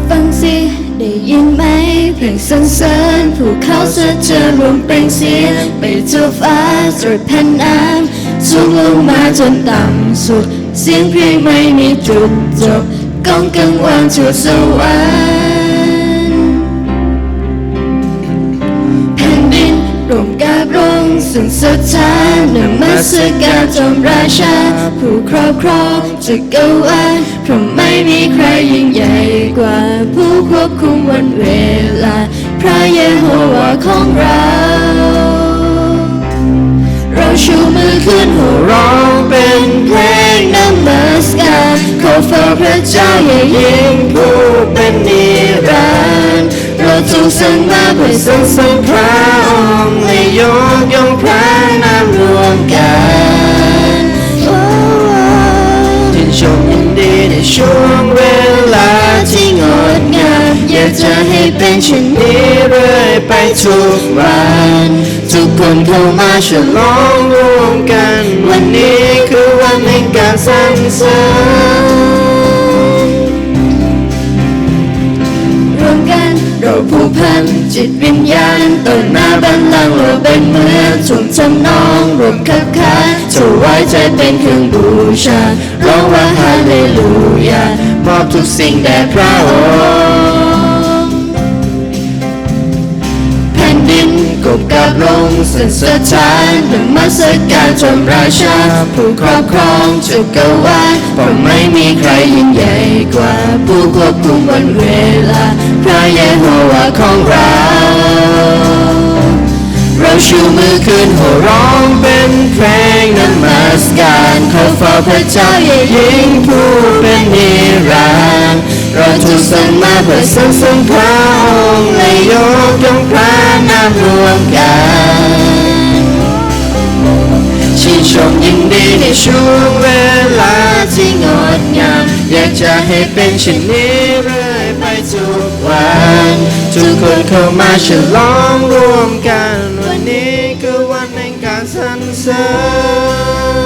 ฟังสิ ได้ยินไหม เพลงสรรเสริญ พวกเขาสัตว์จะร่วมเปล่งเสียง ไปทั่วฟ้า ตรวจแผ่นน้ำ สูงลงมาจนต่ำสุด เสียงเพลงไม่มีจุดจบ ก้องกังวานทั่วสวรรค์ แผ่นดินร่วมกับโลก ซึ่งศรัทธานมัสการจอมราชา ผู้ครอบครองจักรวาล เพราะไม่มีใครยิ่งใหญ่กว่า ผู้ควบคุมวันเวลา พระเยโฮวาของเรา เราชูมือขึ้นโห่ร้องเป็นเพลงนมัสการ ขอเฝ้าพระเจ้าเย่อหยิ่งผู้เป็นนิรันดร์ เราถูกสร้างมาเพื่อสรรเสริญพระองค์ และยกย่องพระนามร่วมกัน โอ้ ชื่นชมยินดีในช่วงเวลาที่งดงาม อยากจะให้เป็นเช่นนี้เรื่อยไปทุกวัน ทุกคนเข้ามาฉลองร่วมกัน วันนี้คือวันแห่งการสรรเสริญ ร่วมกันเราผูกพันจิตวิญญาณ ต่อหน้าบัลลังก์ เราเป็นเหมือนทุ่งทำนอง ร่วมขับขาน ถวายใจเป็นเครื่องบูชา ร้องว่าฮาเลลูยา มอบทุกสิ่งแด่พระองค์ แผ่นดินกบกราบลง ซึ่งศรัทธานมัสการจอมราชา ผู้ครอบครองจักรวาล เพราะไม่มีใครยิ่งใหญ่กว่า ผู้ควบคุมวันเวลา พระเยโฮวาของเรา เราชูมือขึ้นโห่ร้องเป็นเพลงนมัสการ ขอเฝ้าพระเจ้าเย่อหยิ่งผู้เป็นนิรันดร์ เราถูกสร้างมาเพื่อสรรเสริญพระองค์ และยกย่องพระนามร่วมกัน ชื่นชมยินดีในช่วงเวลาที่งดงาม อยากจะให้เป็นเช่นนี้เรื่อยไปทุกวัน ทุกคนเข้ามาฉลองร่วมกัน วันนี้คือวันแห่งการสรรเสริ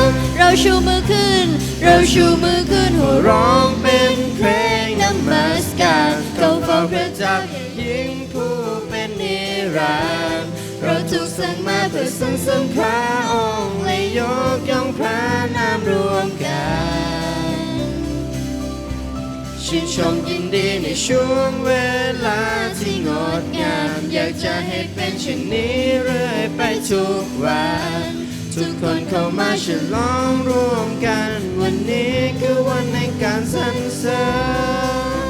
ญ เราชูมือขึ้น เราชูมือขึ้นโห่ร้องเป็นเพลงนมัสการ ขอเฝ้าพระเจ้าเย่อหยิ่งผู้เป็นนิรันดร์ เราถูกสร้างมาเพื่อสรรเสริญพระองค์ และยกย่องพระนามร่วมกัน ชื่นชมยินดีในช่วงเวลาที่งดงาม อยากจะให้เป็นเช่นนี้เรื่อยไปทุกวัน ทุกคนเข้ามาฉลองร่วมกัน วันนี้คือวันแห่งการสรรเสริญ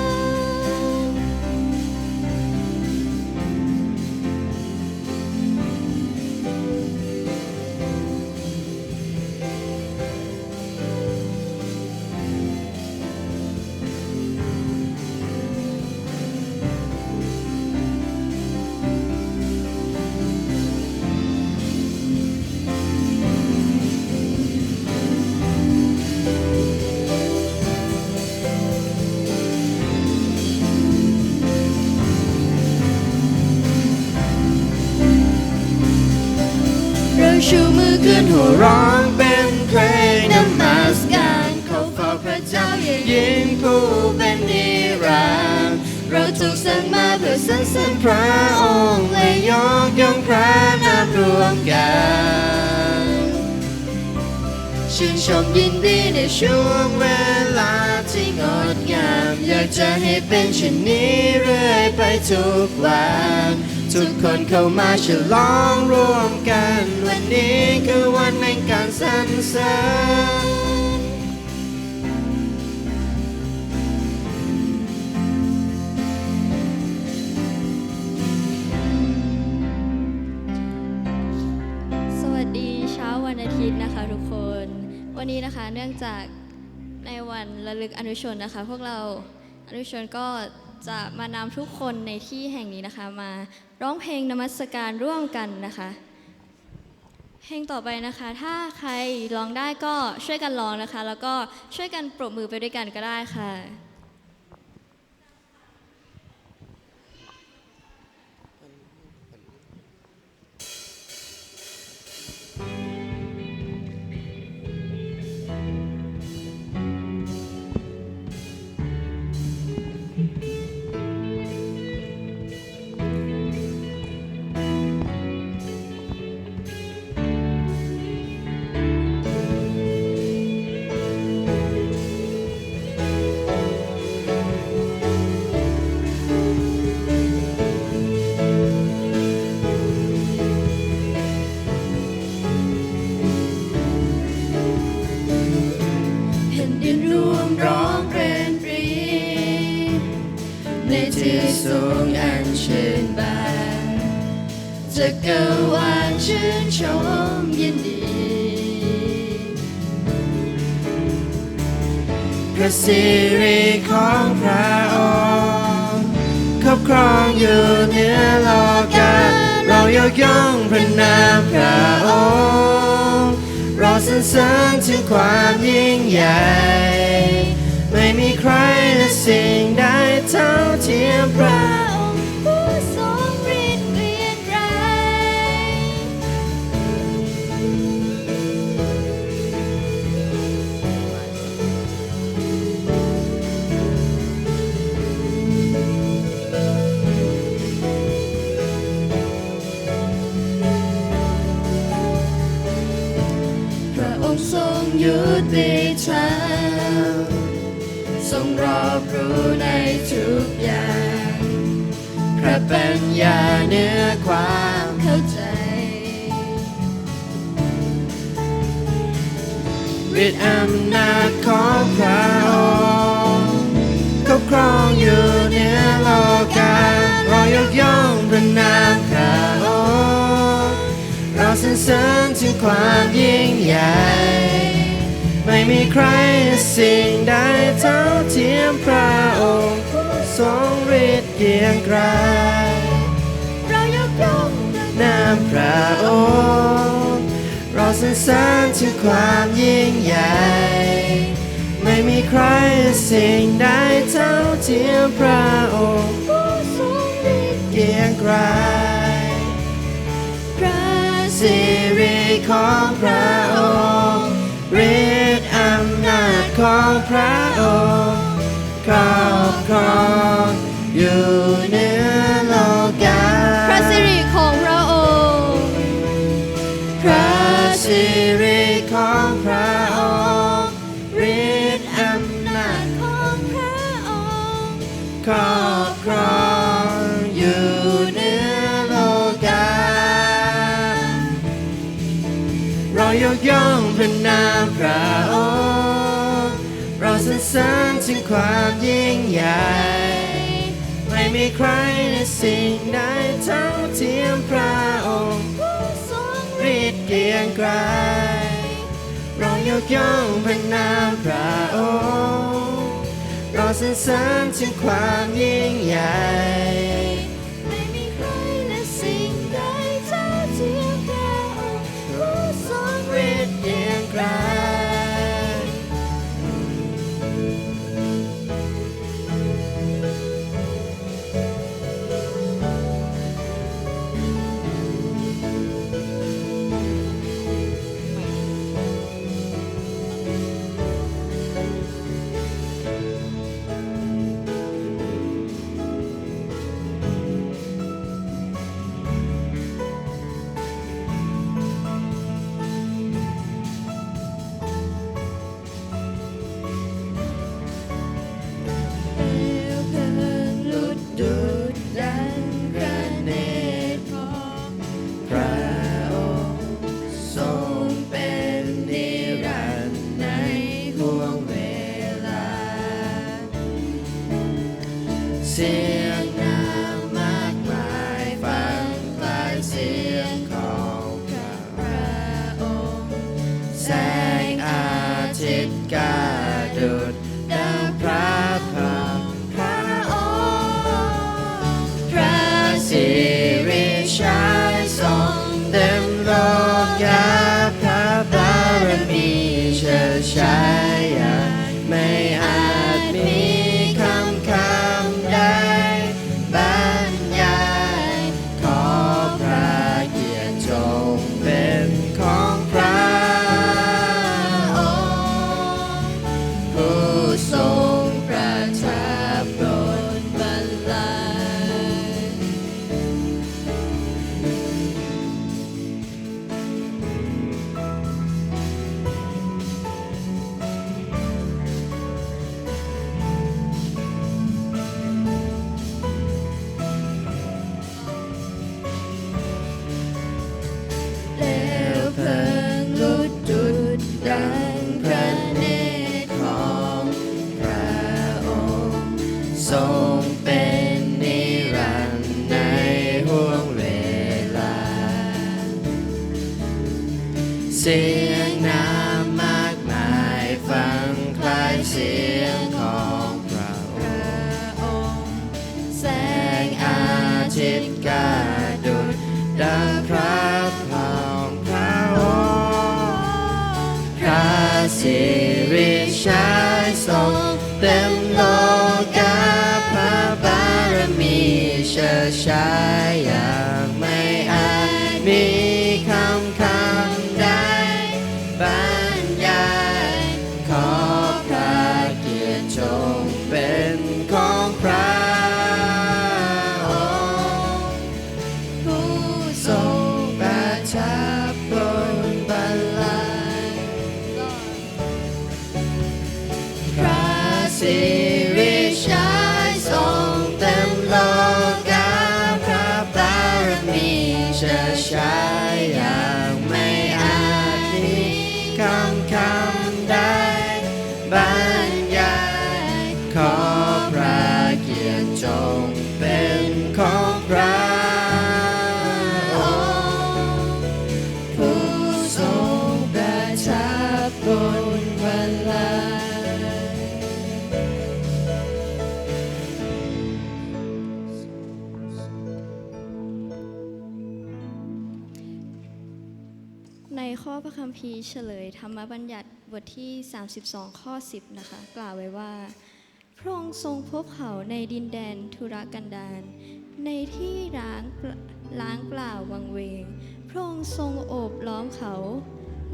เชิญโห่ร้องเป็นเพลงนมัสการ เข้าเฝ้าพระเจ้าอย่างยิ่งผู้เป็นนิรันดร์ เราถูกสร้างมาเพื่อสรรเสริญพระองค์และยกย่องพระนามร่วมกัน ชื่นชมยินดีในช่วงเวลาที่งดงาม อยากจะให้เป็นเช่นนี้เรื่อยไปทุกวัน ทุกคนเข้ามาฉลองร่วมกัน วันนี้คือวันแห่งการสรรเสริญ สวัสดีเช้าวันอาทิตย์นะคะทุกคน วันนี้นะคะ เนื่องจากในวันระลึกอนุชนนะคะ พวกเราอนุชนก็จะมานำทุกคนในที่แห่งนี้นะคะ มาร้องเพลงนมัสการร่วมกันนะคะ เพลงต่อไปนะคะ ถ้าใครร้องได้ก็ช่วยกันร้องนะคะ แล้วก็ช่วยกันปรบมือไปด้วยกันก็ได้ค่ะ แผ่นดินร่วมร้องเปรนปรี ในที่สูงอันชื่นบาน จักรวาลชื่นชมยินดี พระสิริของพระองค์ ครอบครองอยู่เหนือโลกา เรายกย่องพระนามพระองค์ เราสรรเสริญถึงความยิ่งใหญ่ ไม่มีใครและสิ่งใดเท่าเทียมพระองค์ ผู้ทรงฤทธิ์เกรียงไกร พระองค์ทรงยุติธรรม ทรงรอบรู้ในทุกอย่าง พระปัญญาเหนือความเข้าใจ ฤทธิ์อำนาจของพระองค์ ครอบครองอยู่เหนือโลกา เรายกย่องพระนามพระองค์ เราสรรเสริญถึงความยิ่งใหญ่ ไม่มีใครสิ่งใดเท่าเทียมพระองค์ ผู้ทรงฤทธิ์เกรียงไกร เรายกย่องพระนามพระองค์ เราสรรเสริญถึงความยิ่งใหญ่ ไม่มีใครสิ่งใดเท่าเทียมพระองค์ ผู้ทรงฤทธิ์เกรียงไกร พระสิริของพระองค์ ฤทธิ์อำนาจของพระองค์ ครอบครองอยู่เหนือโลกา พระสิริของพระองค์ พระสิริของพระองค์ ฤทธิ์อำนาจของพระองค์ ครอบครองอยู่เหนือโลกา เรายกย่องพระนามพระองค์ เราสรรเสริญถึงความยิ่งใหญ่ ไม่มีใครในสิ่งใดเท่าเทียมพระองค์ ผู้ทรงฤทธิ์เกรียงไกร เรายกย่องพระนามพระองค์ เราสรรเสริญถึงความยิ่งใหญ่ ไม่มีใครและสิ่งใดเท่าเทียมพระองค์ ผู้ทรงฤทธิ์เกรียงไกร เสียงน้ำมากมาย ฟังคล้ายเสียงของพระองค์ แสงอาทิตย์กระดุจดังพระพักตร์ของพระองค์ พระสิริฉายส่องเต็มโลกา พระบารมีเชิดฉายอย่างไม่อาจมีคำคำใดบรรยาย ขอพระเกียรติจงเป็นของพระองค์ ผู้ทรงประทับบนบัลลังก์ พระสิริฉายส่องเต็มโลกา พระบารมีเชิดฉายอย่างไม่อาจมีคำคำใดบรรยาย ขอพระเกียรติจงเป็นของพระองค์ ผู้ทรงประทับบนบัลลังก์ ในข้อพระคัมภีร์เฉลยธรรมบัญญัติบทที่สามสิบสอง ข้อสิบนะคะ กล่าวไว้ว่า พระองค์ทรงพบเขาในดินแดนทุรกันดาร ในที่ร้างเปล่า ร้างเปล่าวังเวง พระองค์ทรงโอบล้อมเขา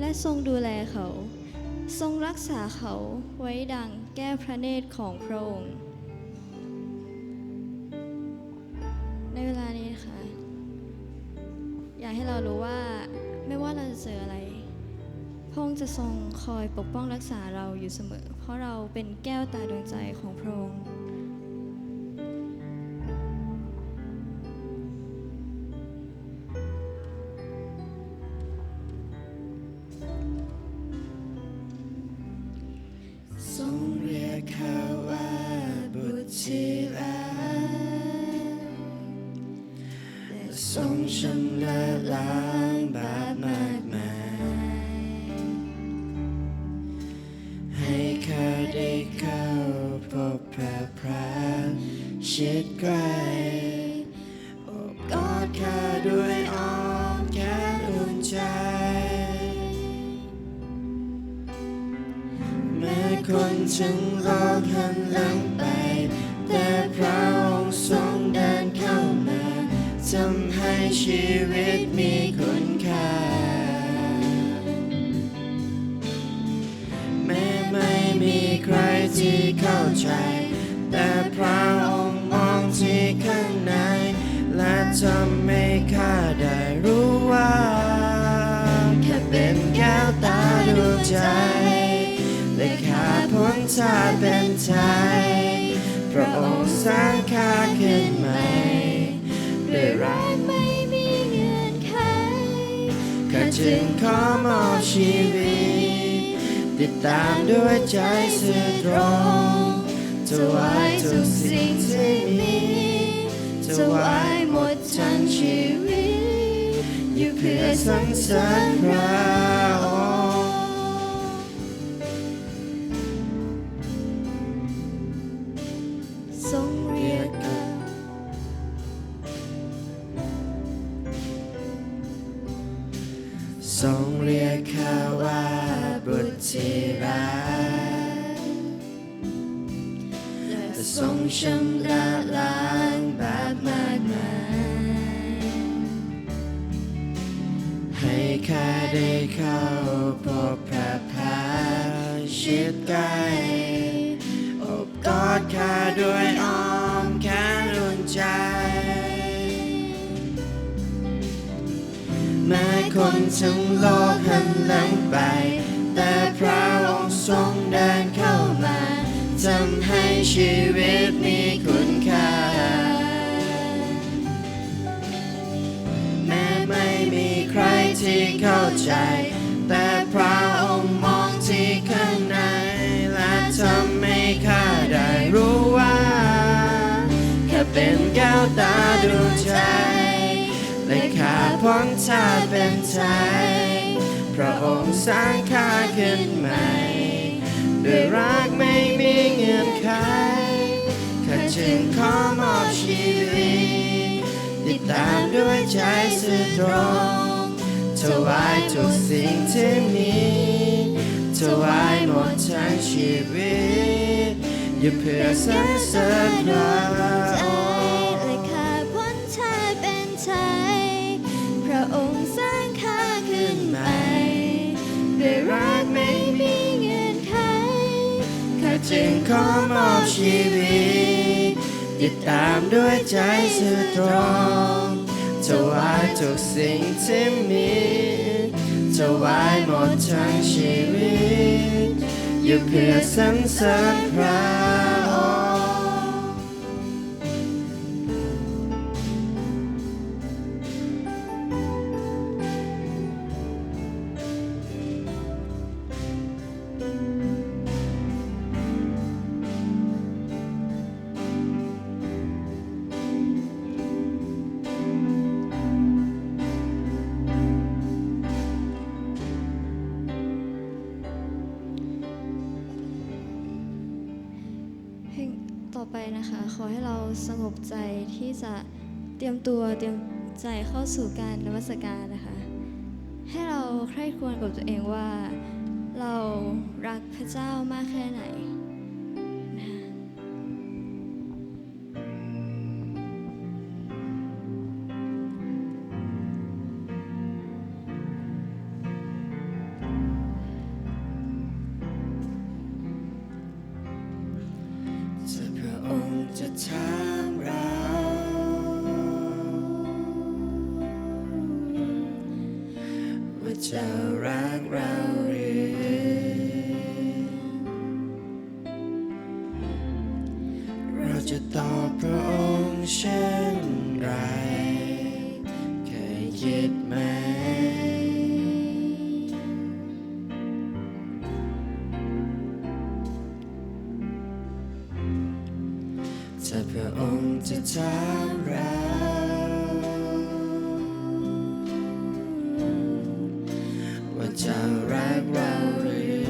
และทรงดูแลเขา ทรงรักษาเขาไว้ดังแก้วพระเนตรของพระองค์ ในเวลานี้นะคะ อยากให้เรารู้ว่าไม่ว่าเราจะเจออะไร พระองค์จะทรงคอยปกป้องรักษาเราอยู่เสมอ เพราะเราเป็นแก้วตาดวงใจของพระองค์ ทรงเรียกข้าว่าบุตรที่รัก และทรงชำระล้างบาปมากมาย ให้ข้าได้เข้าพบพระพักตร์ชิดใกล้ โอบกอดข้าด้วยอ้อมแขนอุ่นใจ แม้คนทั้งโลกหันหลังไป แต่พระองค์ทรงเดินเข้ามา ทำให้ชีวิตมีคุณค่า แม้ไม่มีใครที่เข้าใจ แต่พระองค์มองที่ข้างใน และทำให้ข้าได้รู้ว่า ข้าเป็นแก้วตาดวงใจ และข้าพ้นชาติเป็นไทย พระองค์สร้างข้าขึ้นใหม่ ด้วยรักไม่มีเงื่อนไข ข้าจึงขอมอบชีวิต ติดตามด้วยใจซื่อตรง ถวายทุกสิ่งที่มี ถวายหมดทั้งชีวิต อยู่เพื่อสรรเสริญพระองค์ ทรงเรียกข้า ทรงเรียกข้าว่าบุตรที่รัก และทรงชำระล้างบาปมากมาย ให้ข้าได้เข้าพบพระพักตร์ชิดใกล้ โอบกอดข้าด้วยอ้อมแขนอุ่นใจ แม้คนทั้งโลกหันหลังไป แต่พระองค์ทรงเดินเข้ามา ทำให้ชีวิตมีคุณค่า แม้ไม่มีใครที่เข้าใจ แต่พระองค์มองที่ข้างใน และทำให้ข้าได้รู้ว่า ข้าเป็นแก้วตาดวงใจ และข้าพ้นชาติเป็นไทย พระองค์สร้างข้าขึ้นใหม่ ด้วยรักไม่มีเงื่อนไข ข้าจึงขอมอบชีวิต ติดตามด้วยใจซื่อตรง ถวายทุกสิ่งที่มี ถวายหมดทั้งชีวิต อยู่เพื่อสรรเสริญพระองค์ และข้าพ้นแทบเป็นไทย พระองค์สร้างข้าขึ้นใหม่ ด้วยรักไม่มีเงื่อนไข ข้าจึงขอมอบชีวิต ติดตามด้วยใจซื่อตรง ถวายทุกสิ่งที่มี ถวายหมดทั้งชีวิต อยู่เพื่อสรรเสริญพระองค์ เพลงต่อไปนะคะ ขอให้เราสงบใจที่จะเตรียมตัวเตรียมใจเข้าสู่การนมัสการนะคะ ให้เราใคร่ครวญกับตัวเองว่าเรารักพระเจ้ามากแค่ไหนนะคะ ถ้าพระองค์จะถามเรา ว่าเจ้ารักเราหรือ เราจะตอบพระองค์เช่นไร เคยคิดไหม ถ้าพระองค์จะถามเรา ว่าเจ้ารักเราหรือ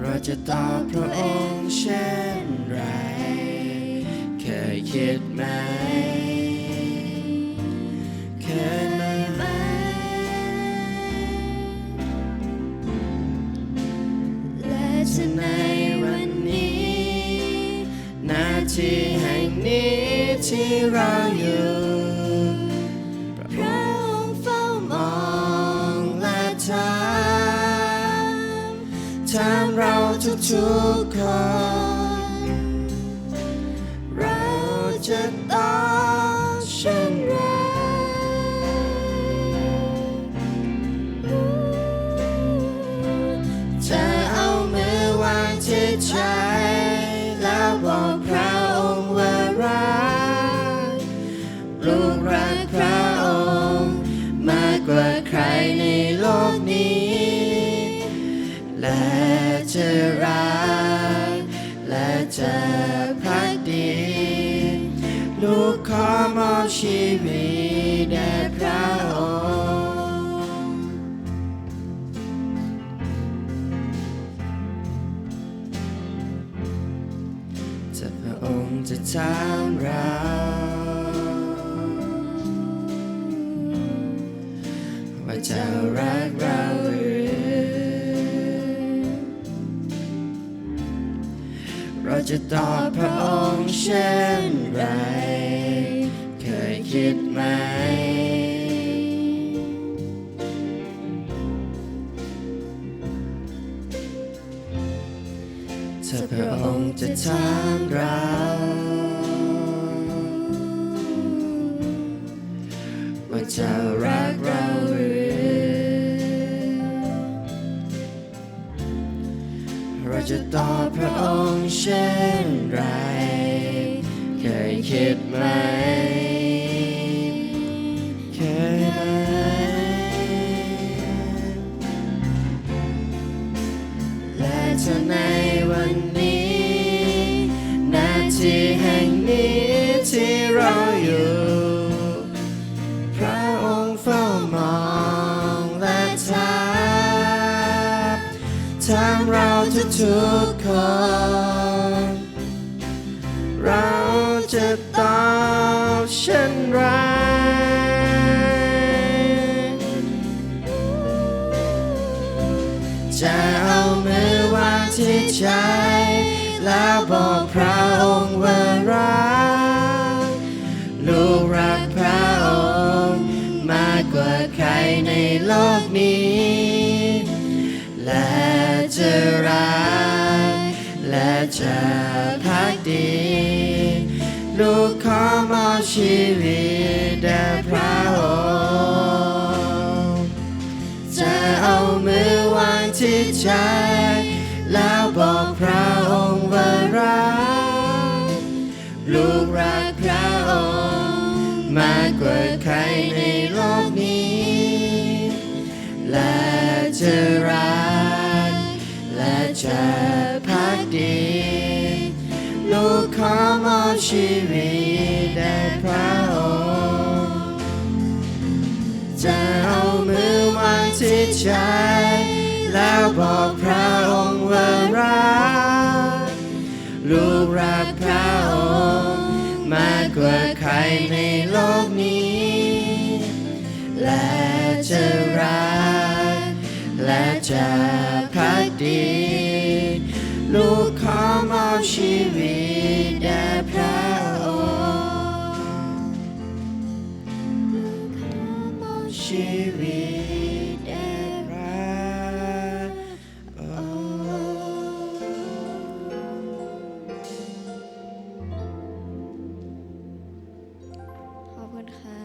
เราจะตอบพระองค์เช่นไร เคยคิดไหม เคยไหม และถ้าในวันนี้ ณ ที่แห่งนี้ที่เราอยู่ พระองค์เฝ้ามองและถาม ถามเราทุกๆคน เราจะตอบเช่นไร จะเอามือวางที่ใจ แล้วบอกพระองค์ว่ารัก ลูกรักพระองค์มากกว่าใครในโลกนี้ และจะรัก และจะภักดี ลูกขอมอบชีวิตแด่พระองค์ ถ้าพระองค์จะถามเรา ว่าเจ้ารักเราหรือ เราจะตอบพระองค์เช่นไร เคยคิดไหม ถ้าพระองค์จะถามเรา ว่าเจ้ารักเราหรือ เราจะตอบพระองค์เช่นไร เคยคิดไหม เคยไหม และถ้าในวันนี้ ณ ที่แห่งนี้ที่เราอยู่ พ ทุกคน เราจะตอบเช่นไร จะเอามือวางที่ใจ แล้วบอกพระองค์ว่ารัก ลูกรักพระองค์มากกว่าใครในโลกนี้ และจะรัก และจะภักดี ลูกขอมอบชีวิตแด่พระองค์ จะเอามือวางที่ใจ แล้วบอกพระองค์ว่ารัก ลูกรักพระองค์มากกว่าใครในโลกนี้ และจะรัก และจะภักดี ลูกขอมอบชีวิตแด่พระองค์ จะเอามือวางที่ใจ แล้วบอกพระองค์ว่ารัก ลูกรักพระองค์มากกว่าใครในโลกนี้ และจะรัก และจะภักดี ลูกขอมอบชีวิตแด่พระองค์ ชีวิตแด่พระองค์ ขอบคุณค่ะ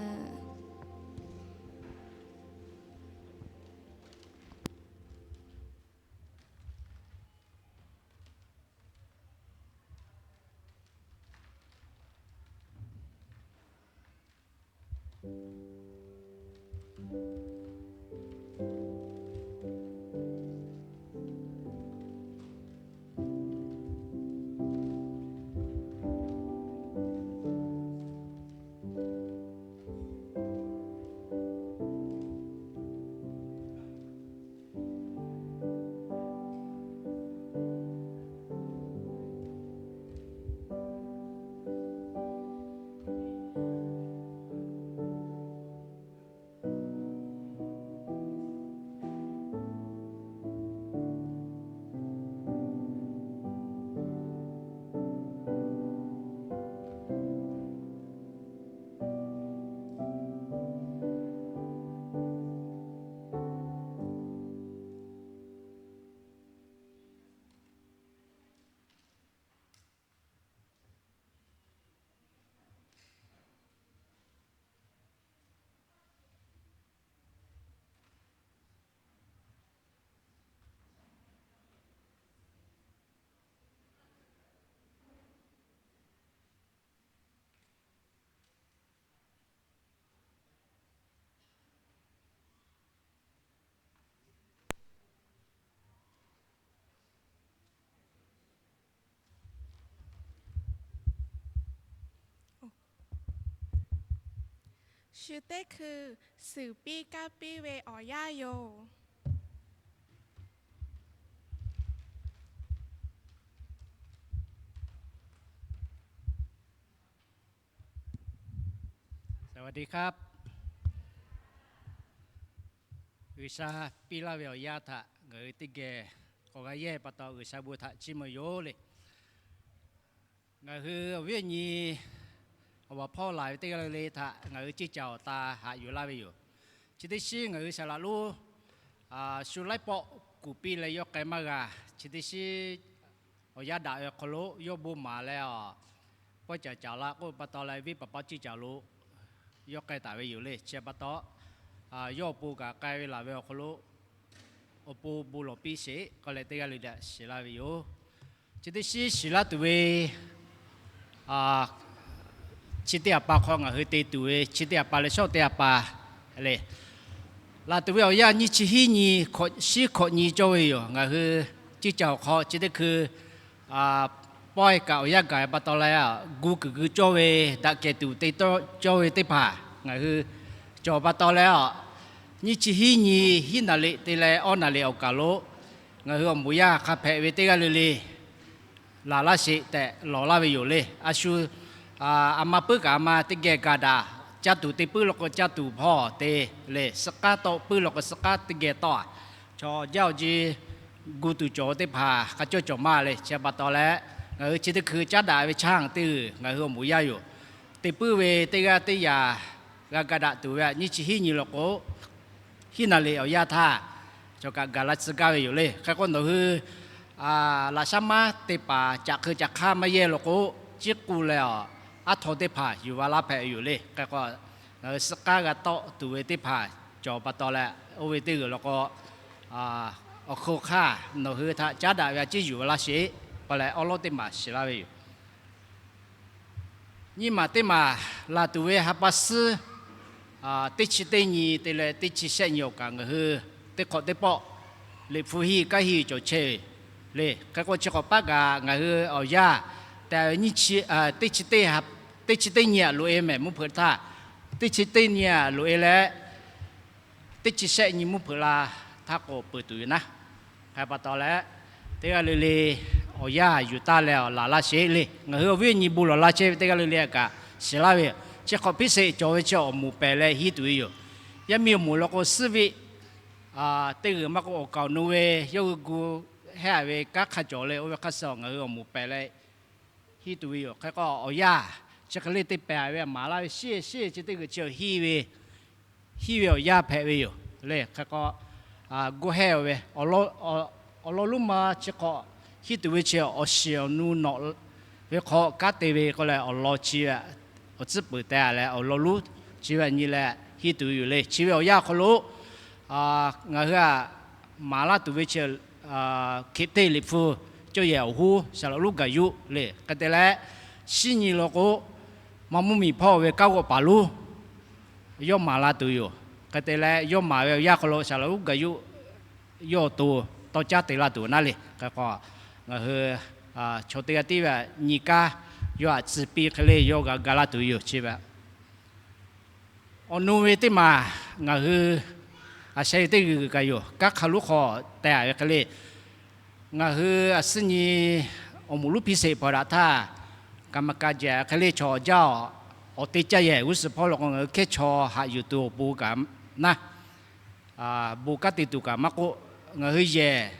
Shu teˇ hkui suhˍ piˇ kaˇ piˇ ve awˬ yanˇ yoˬ. สวัสดีครับ G'uiˬsha piˇ laˇ ve awˬ yanˇ htaꞈ ngaˬ hui teˇ geh k'awꞈ g'a yehˇ pa taw, G'uiˬsha bon htaꞈ chiˇ mvuh yoˬ le. Ngaˬ hui awˬ viˉ awˬ nyi awˬ baˬ hpawˇ laˬ ve teˇ g'aˇ le le htaꞈ ngaˬ hui ceˇ caˬ awˬ ta haꞈ yuˬ laˇ ve yoˬ. Chi teˇ shiˉ ngaˬ hui saˍ laꞈ lonˉ shu laiˉ pawˆ kuˬ piˇ leh yawˇ k'ai maˇ g'a. Chi teˇ shiˉ awˬ yanˇ daꞈ ve awˬ hk'aw lo yawˇ bon maˍ leh a, pawehˇ caˍ caˍ la k'oˆ pa taw leh venˇ paˍ paˍ ceˇ caˬ lo yawˇ k'ai taˍ ve yoˬ le. Chi pa taw, yawˇ awˬ pon kaꞈ k'ai ve laˬ ve awˬ hk'aw lo awˬ pon bon lawˬ piˇ sheˍ k'oˆ leh teˇ g'aˇ le le shiˍ laˇ ve yoˬ. Chi teˇ shiˉ shiˍ laˇ tuˬ ve chi teˇ a pa hk'aw ngaˬ hui te tuˬ ve chi teˇ a pa leh shawˉ teˇ a pa le. Laˬ tuˬ ve awˬ yanˇ nyiˇ chi hiˉ nyi hkawꞈ shiˉ hkawꞈ nyi cawˇ ve yoˬ. Ngaˬ hui ceˇ caˬ awˬ hk'aw chi teˇ hkui pawehˇ kaꞈ awˬ yanˇ gaˬ pa taw leh, gu kuiˬ gu cawˇ ve, daꞈ kehˬ tuˬ te cawˇ ve teˇ hpaˍ ngaˬ hui cawˬ pa taw leh a, nyiˇ chi hiˉ nyi hiˉ naˍ riˍ te leh awˇ naˍ riˍ awˬ kaˬ lo ngaˬ hui awˬ moˍ yaˇ hk'a hpehꞈ ve teˇ g'aˇ le le laˬ laˇ sheˍ tehꞈ lawˬ laˇ ve yoˬ le. A shu, a ma puiˉ kaꞈ a ma teˇ geh gaˬ daꞈ, caˇ tuˬ teˇ puiˉ law k'o caˇ tuˬ hpawˇ te le, suh k'aˉ tawˆ puiˉ law k'o suh k'aˉ teˇ geh tawˆ a. Chaw jaˇ awˬ ji gu tuˬ cawˬ teˇ hpaˍ hk'a cawˇ cawˬ maˇ le. Chi pa taw leh, ngaˬ hui chi teˇ hkui caˉ daꞈ ve chaˇ teˇ g'uiˬ ngaˬ hui awˬ moˍ yaˇ yoˬ. Te puiˉ ve teˇ g'aˇ teˇ yanˇ g'a ga daꞈ tuˬ ve a nyi chi hiˉ nyi law k'o, hiˉ naˍ liꞈ awˬ yanˇ htaˇ, cawˬ kaꞈ gaˬ la tcuh gaˇ ve yoˬ le. Hk'e k'o nawˬ hui laꞈ shaˉ maˉ te paˍ caꞈ hk'eu caꞈ hk'aˇ maˇ yehˇ law k'o, ciˉ k'u leh awˬ aˉ htaw teˇ hpaˍ yuˬ va laˇ hpehꞈ ve yoˬ le. Hk'e k'o, ngaˬ hui suh k'aˉ g'a tawˆ tuˬ ve teˇ hpaˍ cawˬ pa taw leh, oˇ ve teˇ g'uiˬ law k'o, awˬ hk'oˆ hk'aˇ nawˬ hui htaꞈ caˉ daꞈ ve a ciˉ yuˬ va laˇ sheˍ k'oˆ leh awˉ lawˉ teˇ maˬ shiˍ laˇ ve yoˬ. Nyiˇ maˬ teˇ maˬ laˬ tuˬ ve ha pa suhˉ teˇ chi teˇ nyi te leh teˇ chi shehˆ nyi awˬ kaꞈ ngaˬ hui teˇ hk'awꞈ teˇ pawˆ liꞈ hpu hiˇ kanˉ hiˇ cawˬ chehˇ ve le. Hk'e k'o chi hk'awꞈ paˆ kaꞈ ngaˬ hui awˬ yanˇ te ve nyiˇ chi, teˇ chi teˇ nyi aꞈ loꞈ-e mehˍ mvuhˇ hpeuꞈ htaˇ, teˇ chi teˇ nyi aꞈ loꞈ-e leh, teˇ chi shehˆ nyi mvuhˇ hpeuꞈ la htaˇ k'o peuˬ tuˬ yoˬ naˉ. Hk'e pa taw leh, teˇ g'aˇ le le awˬ yanˇ yuˬ taˇ leh awˬ laˬ laˇ sheˍ le. Ngaˬ hui awˬ viˉ awˬ nyi bon lawˬ la chehˇ ve teˇ g'aˇ le le kaꞈ shiˍ laˇ ve yoˬ. Chi hk'awꞈ hpiˇ sheˍ cawˬ ve chi awˬ moˍ pehˍ leh hiˇ tuˬ ve yoˬ. Yaˇ miˇ awˬ moˍ law k'o suhˉ viˆ teˇ g'uiˬ maˇ k'oˆ awˬ kaˍ awˬ nu ve yawˇ hui gu hehˉ ve kanˉ hk'a cawˬ le. Oˇ ve hk'a shuˍ ngaˬ hui awˬ moˍ pehˍ leh hiˇ tuˬ ve yoˬ. Hk'e k'o awˬ yanˇ chi hk'e le te pehˍ ve maˍ laˇ ve shiˉ shiˉ chi teˇ g'uiˬ chi hiˇ ve hiˇ ve awˬ yanˇ hpehꞈ ve yoˬ le. Hk'e k'o, gu hehˉ-oˬ ve awˬ lawn lonˉ ma chi hk'awꞈ hiˇ tuˬ ve chi awˬ shiˍ awˬ nu nawꞈ ve hk'aw kanˉ te ve k'oˆ leh awˬ lawn chi ve awˬ tcuhˉ peuˬ teh leh awˬ lawn lonˉ chi ve nyi leh hiˇ tuˬ ve yoˬ le. Chi ve awˬ yanˇ awˬ hk'aw lo ngaˬ hui maˍ laˇ tuˬ ve chi Hkeꞈ teˇ liꞈ hpu cawˇ yehˬ awˬ hoˉ saˍ laꞈ lonˉ gaˬ yuˆ le. Hk'e te leh, shiˉ nyi law k'o, maˇ mvuhˇ miˬ hpawˇ ve kanˉ g'awˆ paˍ lonˉ yawˇ maˍ la tuˬ yoˬ. Hk'e te leh, yawˇ maˍ ve awˬ yanˇ hk'aw lo saˍ laꞈ lonˉ gaˬ yuˆ yawˇ awˬ to tawˇ caˉ te laˇ tuˬ naˉ le. Hk'e k'o, ngaˬ hui chaw teˇ g'aˇ tiˉ ve nyi kaˉ yawˇ aꞈ tcuh piˇ hk'e le yawˇ g'a ga laˇ tuˬ yoˬ. Chi ve awˬ nu ve teˇ maˬ ngaˬ hui a sheh ve teˇ g'uiˬ kaꞈ yoˬ. Kanˉ hk'a lonˉ hk'aw teh-a ve hk'e le, ngaˬ hui a suhˉ nyi awˬ moˍ lonˉ hpiˇ sheˍ hpaˍ daꞈ htaˇ, kaˍ maˍ kaˍ jehˬ hk'e le chaw jaˇ awˬ te caˇ yehˬ g'uˇ suhˍ hpawˇ law k'o ngaˬ hui hkehˇ chaw haꞈ yuˬ tuˬ awˬ pon kaꞈ naˉ, bon kanˉ te tuˬ kaꞈ maˇ k'oˆ, ngaˬ hui yehˬ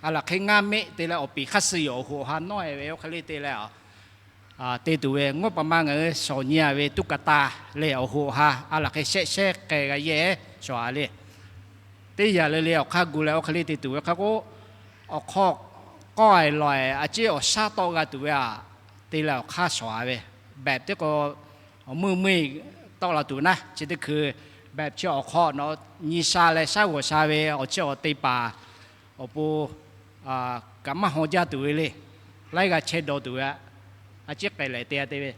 a laˬ hk'e ngaˇ meˆ te leh awˬ piˍ hk'aˇ suh yoˬ. Awˬ hoꞈ awˬ ha nawˉ-e ve oˇ hk'e le te leh te tuˬ ve, ngawˇ paˍ ma ngaˬ hui shawˍ nyi-a ve tuˇ kaˍ taˍ leh awˬ hoꞈ awˬ ha a laˬ hk'e shehˆ shehˆ k'ai g'a yehˇ shawˍ-a le. Teˇ yanˇ le le awˬ hk'aˇ gu leh oˇ hk'e le te tuˬ ve hk'a k'o, awˬ hk'aw k'awˇ-e lawˬ-e a ciˉ awˬ shaˉ tawˆ g'a tuˬ ve aꞈ te leh awˬ hk'aˇ shawˍ-a ve, behꞈ teˇ k'o awˬ meuˇ meuˇ-e tawˆ la tuˬ naˉ. Chi teˇ hkui behꞈ chi awˬ hk'aw nawˬ nyi sha leh shaˉ g'awˬ sha ve awˬ chi awˬ te paˍ awˬ pon kaꞈ maˇ haw jaˇ tuˬ ve le. Laiˉ g'a chehˇ dawˇ tuˬ ve a ciˉ k'ai lehˬ te-a te ve.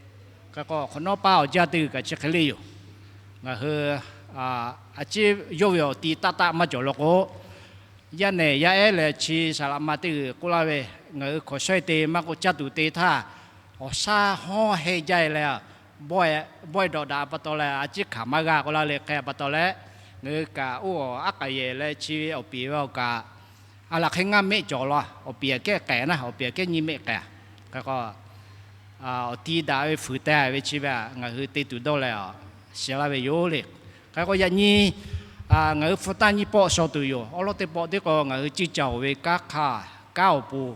Hk'e k'o hk'awꞈ nawˉ paˇ awˬ jaˇ teˇ g'uiˬ kaꞈ chi hk'e le yoˬ. Ngaˬ hui a ciˉ yawˇ ve awˬ ti taˆ taˆ maˇ cawˬ law k'o, yaˇ nehˬ yaˇ ehˉ leh chi saˍ laꞈ ma teˇ g'uiˬ k'oˆ laˇ ve, ngaˬ hui hkawnˍ shawehˇ te maˇ k'oˆ caˇ tuˬ te htaˇ, awˬ shaˉ hawˉ heh jaˇ-e leh, bawehˇ dawꞈ daꞈ pa taw leh a ciˉ hkanˍ maˇ g'a k'oˆ laˇ le. Hk'e pa taw leh, ngaˬ hui kaꞈ oˇ aˉ k'aꞈ yehˬ leh chi ve awˬ piˍ ve awˬ kaꞈ a laˬ hk'e ngaˇ meˆ cawˬ law. Awˬ piˍ aꞈ kehˉ k'ehꞈ naˉ, awˬ piˍ aꞈ kehˉ nyiˇ meˆ k'ehꞈ. Hk'e k'o awˬ ti daꞈ ve fuiˍ teh ve chi ve ngaˬ hui te tuˬ dawˇ leh shiˍ laˇ ve yoˬ le. Hk'e k'o yaꞈ nyi ngaˬ hui hpu tanˇ nyiˇ pawˆ shaw tuˬ yoˬ. Awˉ lawˉ teˇ pawˆ tiˉ k'o ngaˬ hui ciˇ caoˬ ve kanˉ hk'aˇ kanˉ awˬ pon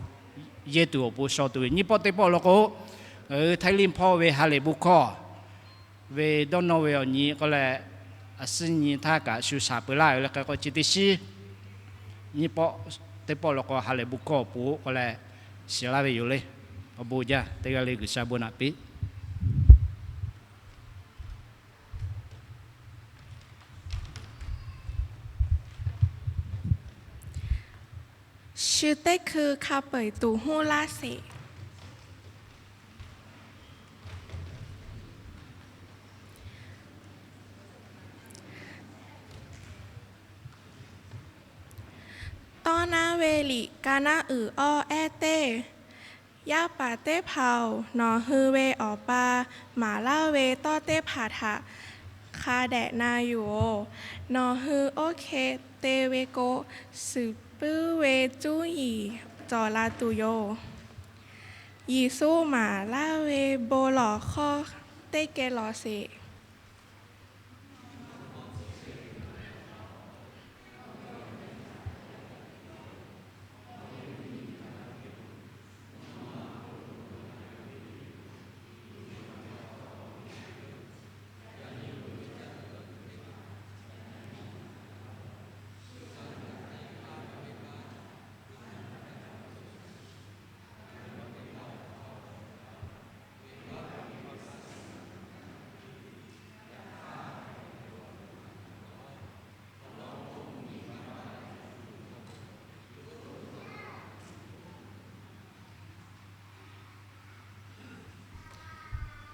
yehˇ tuˬ awˬ pon shaw tuˬ ve. Nyiˇ pawˆ teˇ pawˆ law k'o, ngaˬ hui Htaiˇ liˇ hpawˇ ve ha lehˬ bon hkawˇ ve dawˇ nawˇ ve awˬ nyi k'oˆ leh, a suhˉ nyi htaˇ kaꞈ shu shaˍ peuˬ laˇ ve le. Hk'e k'o chi teˇ shiˉ nyiˇ pawˆ teˇ pawˆ law k'o ha lehˬ bon hkawˇ awˬ pon k'oˆ leh shiˍ laˇ ve yoˬ le. Awˬ bon jaˇ teˇ g'aˇ le G'uiˬsha bon naꞈ piˇ. Shu teˇ hkui hk'a peu-eˬ tuˍ huˉ laˇ sheˍ. Tawˇ naˉ ve liꞈ ka naˉ uiˍ awˇ ehˉ teˇ, yaˇ paˍ teˇ hpaˍ-oˬ, nawˬ hui ve awˬ pa maˍ laˇ ve tawˇ teˇ hpaˍ htaꞈ hk'a dehꞈ na yuˬ-oˬ. Nawˬ hui oˇ hk'e te ve k'o, suhˍ Puiˉ ve cuˇ yiˍ cawˬ la tuˬ yoˬ. Yeˍsuˆ maˍ laˇ ve bon lawˬ hkawˇ teˇ geh lawˬ sheˍ.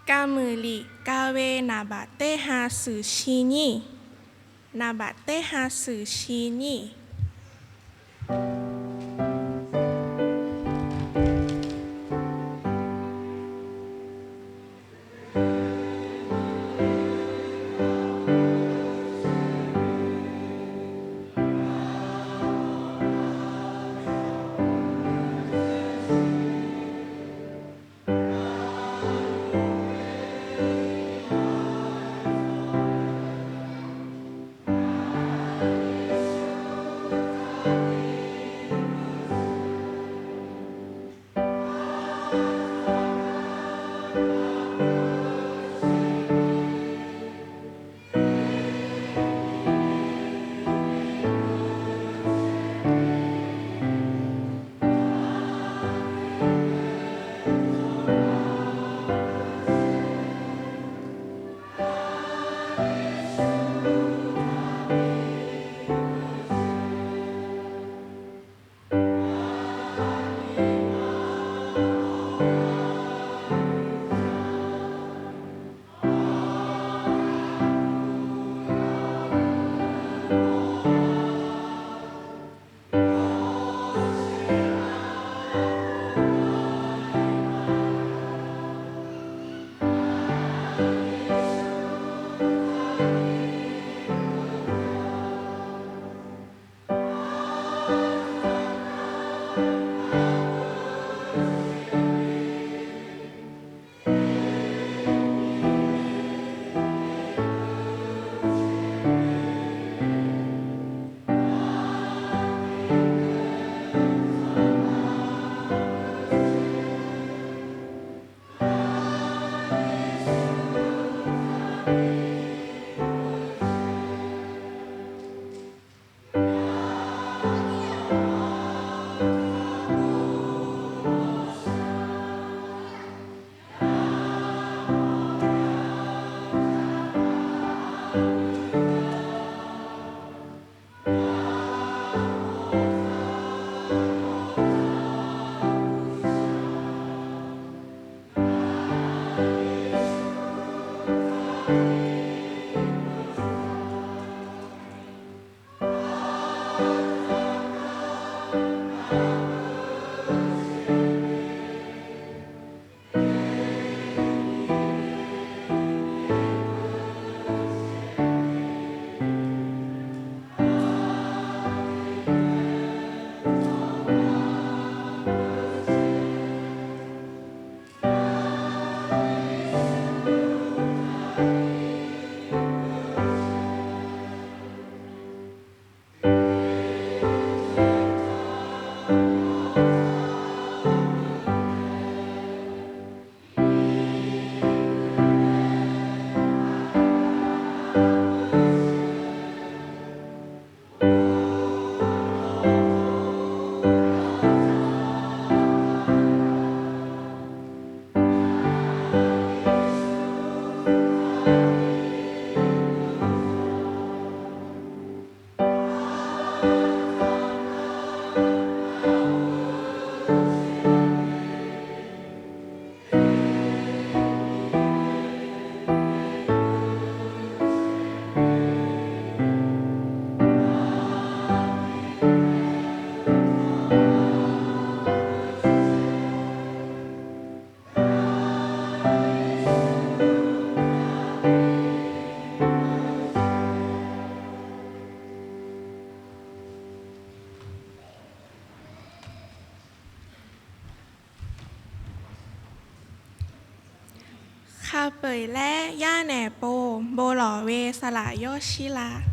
Ka muiˬ liꞈ ka ve naˍ baꞈ teˇ ha suhˍ shi nyiˇ. Naˍ baꞈ teˇ ha suhˍ shi nyiˇ. Hk'a peu-eˬ leh yaˇ nehˬ pon bon lawˬ ve saˍ laꞈ yawˇ shiˉ laˇ.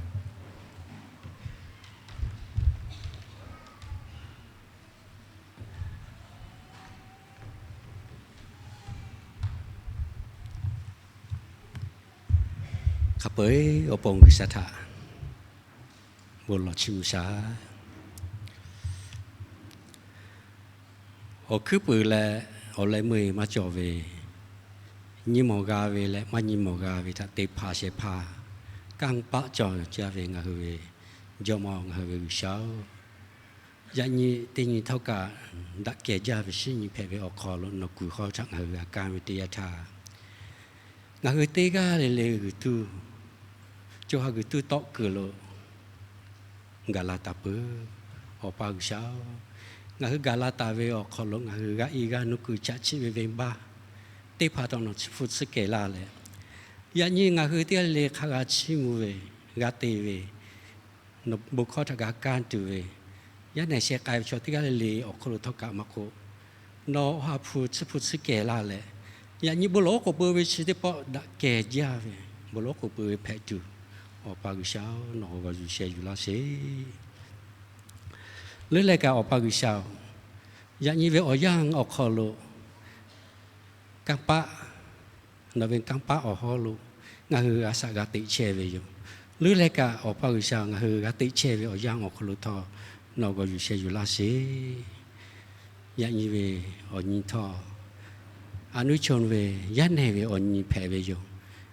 Hk'a peu-eˬ awˬ pon G'uiˬsha htaꞈ bon lawˬ chiˇ mvuh shaˍ. Awˬ hkuiˉ puiˍ leh awˬ leh meuˇ maˇ cawˬ ve, nyi mawˬ g'a ve leh maˇ nyi mawˬ g'a ve htaꞈ te hpanˍ shehˍ hpaˇ kanˇ paˆ cawˬ jaˇ ve ngaˬ hui ve Jawˇmawˇ, ngaˬ hui ve G'uiˬsha-oˬ, yaꞈ nyi teˇ nyi htawˇ kaꞈ daꞈ kehˬ jaˇ ve shinˉ nyi hpehꞈ ve awˬ hk'aw lo nawˬ kuˬ hk'aw htaꞈ ngaˬ hui g'a kaˇ ve teˇ yanˇ htaˇ, ngaˬ hui teˇ g'aˇ le le g'uiˬ tuˇ, co ha g'uiˬ tuˇ tawˆ kuiˬ lo gaˬ la taˍ peuˬ. Awˬ pa G'uiˬsha-oˬ, ngaˬ hui gaˬ la taˍ ve awˬ hk'aw lo ngaˬ hui g'a i g'a nuˇ kuiˬ chaꞈ chiˆ ve venˇbaˆ teˇ hpaˍ taw nawˬ tsuhˇ hpu tsuhˇ kehˬ laˇ leh, yaꞈ nyi ngaˬ hui teˇ g'aˇ le le hk'a g'a chiˇ mvuh ve, g'a te ve, nawˬ bon hkawˇ htaꞈ g'a kaˇ tuˬ ve, yaˇ nehˬ sheh k'ai ve chaw teˇ g'aˇ le le awˬ hk'aw lo htawˇ kaꞈ maˇ k'oˆ, nawˬ Awˬ ha hpu tsuhˇ hpu tsuhˇ kehˬ laˇ leh, yaꞈ nyi bon lawˬ oˉ k'oˍ pui ve chi teˇ pawˆ daꞈ kehˬ jaˇ ve, bon lawˬ oˉ k'oˍ pui ve hpehꞈ tuˬ, Awˬ pa G'uiˬsha-oˬ, nawˬ g'aw yuˬ sheh yuˬ laˇ sheˍ. Leuˉ leh kaꞈ Awˬ pa G'uiˬsha-oˬ, yaꞈ nyi ve awˬ yanˇ awˬ hk'aw lo kanˇ paˆ, nawˬ ve kanˇ paˆ awˬ hawˉ lo ngaˬ hui g'a shaꞈ g'a teꞈ chehˇ ve yoˬ. Leuˉ leh kaꞈ Awˬ pa G'uiˬsha, ngaˬ hui g'a teꞈ chehˇ ve awˬ yanˇ awˬ hk'aw lo htawˇ nawˬ g'aw yuˬ sheh yuˬ laˇ sheˍ. Yaꞈ nyi ve awˬ nyi htawˇ, a nuˇ chonˇ ve yaˇ nehˬ ve awˬ nyi hpehꞈ ve yoˬ.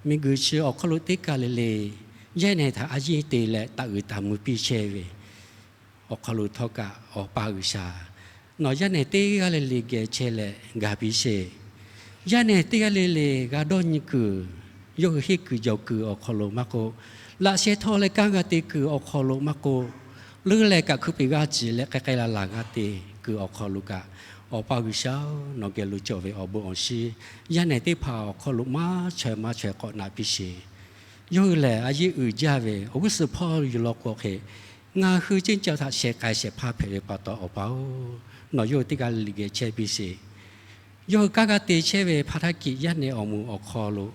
Miˬguiˬ chi awˬ hk'aw lo teˇ kaˬ le le yaˇ nehˬ htaꞈ a yiˇ te leh taꞈ uiˍ taˍ mvuh piˇ chehˇ ve awˬ hk'aw lo htawˇ kaꞈ, Awˬ pa G'uiˬsha, nawˬ yaˇ nehˬ teˇ g'aˇ le le geh chehˇ leh gaˬ piˇ sheˍ. Yaˇ nehˬ teˇ g'aˇ le le g'a dawˇ nyi kuiˬ, yawˇ hui henˇ kuiˬ jawˬ kuiˬ awˬ hk'aw lo maˇ k'oˆ, laꞈ sheh htawˇ leh kanˉ g'a te kuiˬ awˬ hk'aw lo maˇ k'oˆ, leuˉ leh kaꞈ hkuiˉ peꞈ g'aˇ ciˍ leh k'ai k'ai laˬ laˬ g'a te kuiˬ awˬ hk'aw lo kaꞈ, Awˬ pa G'uiˬsha-oˬ, nawˬ geh lo cawˬ ve awˬ bon awˬ shiˍ yaˇ nehˬ teˇ hpaˍ awˬ hk'aw lo maˇ chaweh maˇ chaweh k'awꞈ naꞈ piˇ sheˍ. Yawˇ hui lehˬ a yiˇ uiˍ jaˇ ve awˬ g'uˇ suhˍ hpawˇ yuˬ law k'o hk'e, ngaˬ hui ceˇ caˇ htaꞈ sheh k'ai shehˍ hpaˇ hpehꞈ ve pa taw, Awˬ pa-oˬ, nawˬ yawˇ hui teˇ g'aˇ le le geh chehˇ piˇ sheˍ. Yawˇ hui kanˉ g'a te chehˇ ve hpaˇ htaˇ kiꞈ yaˇ nehˬ awˬ moˍ awˬ hk'aw lo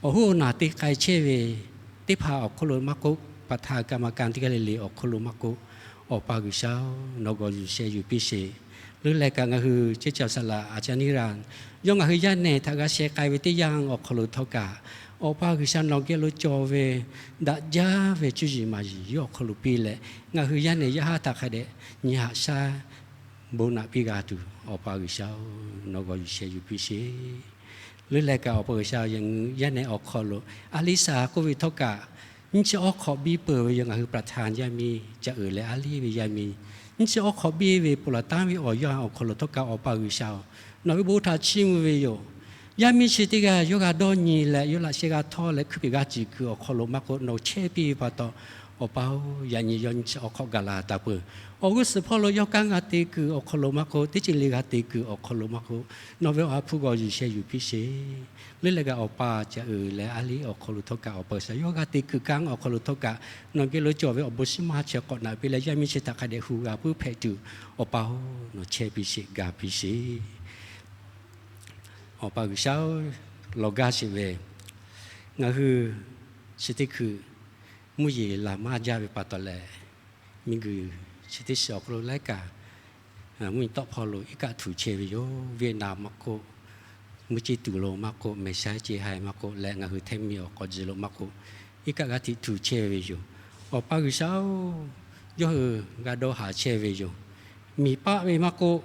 awˬ hoˉ awˬ naˬ te k'ai chehˇ ve teˇ hpaˍ awˬ hk'oˆ lo maˇ k'oˆ, pa htaˇ kaꞈ maˇ kaꞈ teˇ g'aˇ le le awˬ hk'oˆ lo maˇ k'oˆ, Awˬ pa G'uiˬsha-oˬ, nawˬ g'aw yuˬ sheh yuˬ piˇ sheˍ. Leuˉ leh kaꞈ ngaˬ hui ceˇ caˇ saˍ laꞈ a ca niˇ ra, yawˇ ngaˬ hui yaˇ nehˬ htaꞈ g'a sheh k'ai ve teˇ yanˇ awˬ hk'aw lo htawˇ kaꞈ, Awˬ pa G'uiˬsha nawˬ geh lo cawˬ ve daꞈ jaˇ ve cuˇ yiˍ maˍ yiˍ yawˇ awˬ hk'aw lo piˇ leh, ngaˬ hui yaˇ nehˬ yaˇ haˉ htaꞈ hk'a dehꞈ nyi haꞈ shaˉ bon naꞈ piˇ g'a tuˬ, Awˬ pa G'uiˬsha-oˬ, nawˬ g'aw yuˬ sheh yuˬ piˇ sheˍ. Leuˉ leh kaꞈ Awˬ pa G'uiˬsha, yaꞈ nyi yaˇ nehˬ awˬ hk'aw lo Aˍliˇsaˍ k'oˆ ve htawˇ kaꞈ, nyiˇ chi awˉ hk'awꞈ biˇ peuˬ ve yoˬ. Ngaˬ hui ประธาน yaˇ miˇ ca uiˍ leh aˉ liˇ ve yaˇ miˇ, nyiˇ chi awˉ hk'awꞈ biˇ ve ponˬ laˬ tanˉ ve awˬ yanˇ awˬ hk'aw lo htawˇ kaꞈ, Awˬ pa G'uiˬsha-oˬ, nawˬ ve bon htaꞈ chiˇ mvuh ve yoˬ. Yaˇ miˇ chi teˇ g'aˇ yawˇ g'a dawˇ nyi leh yawˇ laꞈ sheh g'a htawˇ leh hkuiˉ peꞈ g'aˇ ciˍ kuiˬ awˬ hk'aw lo maˇ k'oˆ, nawˬ chehˇ piˇ ve pa taw, Awˬ pa-oˬ, yaꞈ nyi yawˇ nyiˇ chi awˉ hk'awꞈ gaˬ la taˍ peuˬ. Awˬ g'uˇ suhˍ hpawˇ lo yawˇ kanˉ g'a te kuiˬ awˬ hk'aw lo maˇ k'oˆ, teˇ ceuˬ le g'a te kuiˬ awˬ hk'aw lo maˇ k'oˆ, nawˬ ve Awˬ ha hpu g'aw yuˬ sheh yuˬ piˇ sheˍ. Leuˉ leh kaꞈ Awˬ pa ca uiˍ leh aˉ liˇ awˬ hk'aw lo htawˇ kaꞈ, Awˬ pa G'uiˬsha yawˇ g'a te kuiˬ kanˉ awˬ hk'aw lo htawˇ kaꞈ, nawˬ geh lo cawˬ ve awˬ bon shiˉ maˇ chaweh k'awꞈ naꞈ piˇ leh yaˇ miˇ chi htaꞈ hk'a dehꞈ hu g'a puiˉ hpehꞈ tuˬ, Awˬ pa-oˬ, nawˬ chehˇ piˇ sheˍ, ga piˇ sheˍ. Awˬ pa G'uiˬsha-oˬ, lawˬ gaˇ sheˍ ve, ngaˬ hui chi teˇ hkui mvuhˇ yeˬ laˬ maˇ jaˇ ve pa taw leh, miˬguiˬ chi teˇ shiˍ awˬ hk'aw lo laiˉ kaꞈ mvuhˇ nyi tawˆ hpawˇ lo iˉ kaˆ htuˬ chehˇ ve yoˬ. Vietnam maˇ k'oˆ, mvuhˇ ceˇ tuˬ lo maˇ k'oˆ, mehˬ shaˉ ceˇ haiˬ maˇ k'oˆ leh, ngaˬ hui hteˇ miˬ awˬ k'awꞈ ji lo maˇ k'oˆ, iˉ kaˆ g'aˇ hteꞈ htuˬ chehˇ ve yoˬ. Awˬ pa G'uiˬsha-oˬ, yawˇ hui g'a dawˇ haˍ chehˇ ve yoˬ. Miˬ paˆ ve maˇ k'oˆ,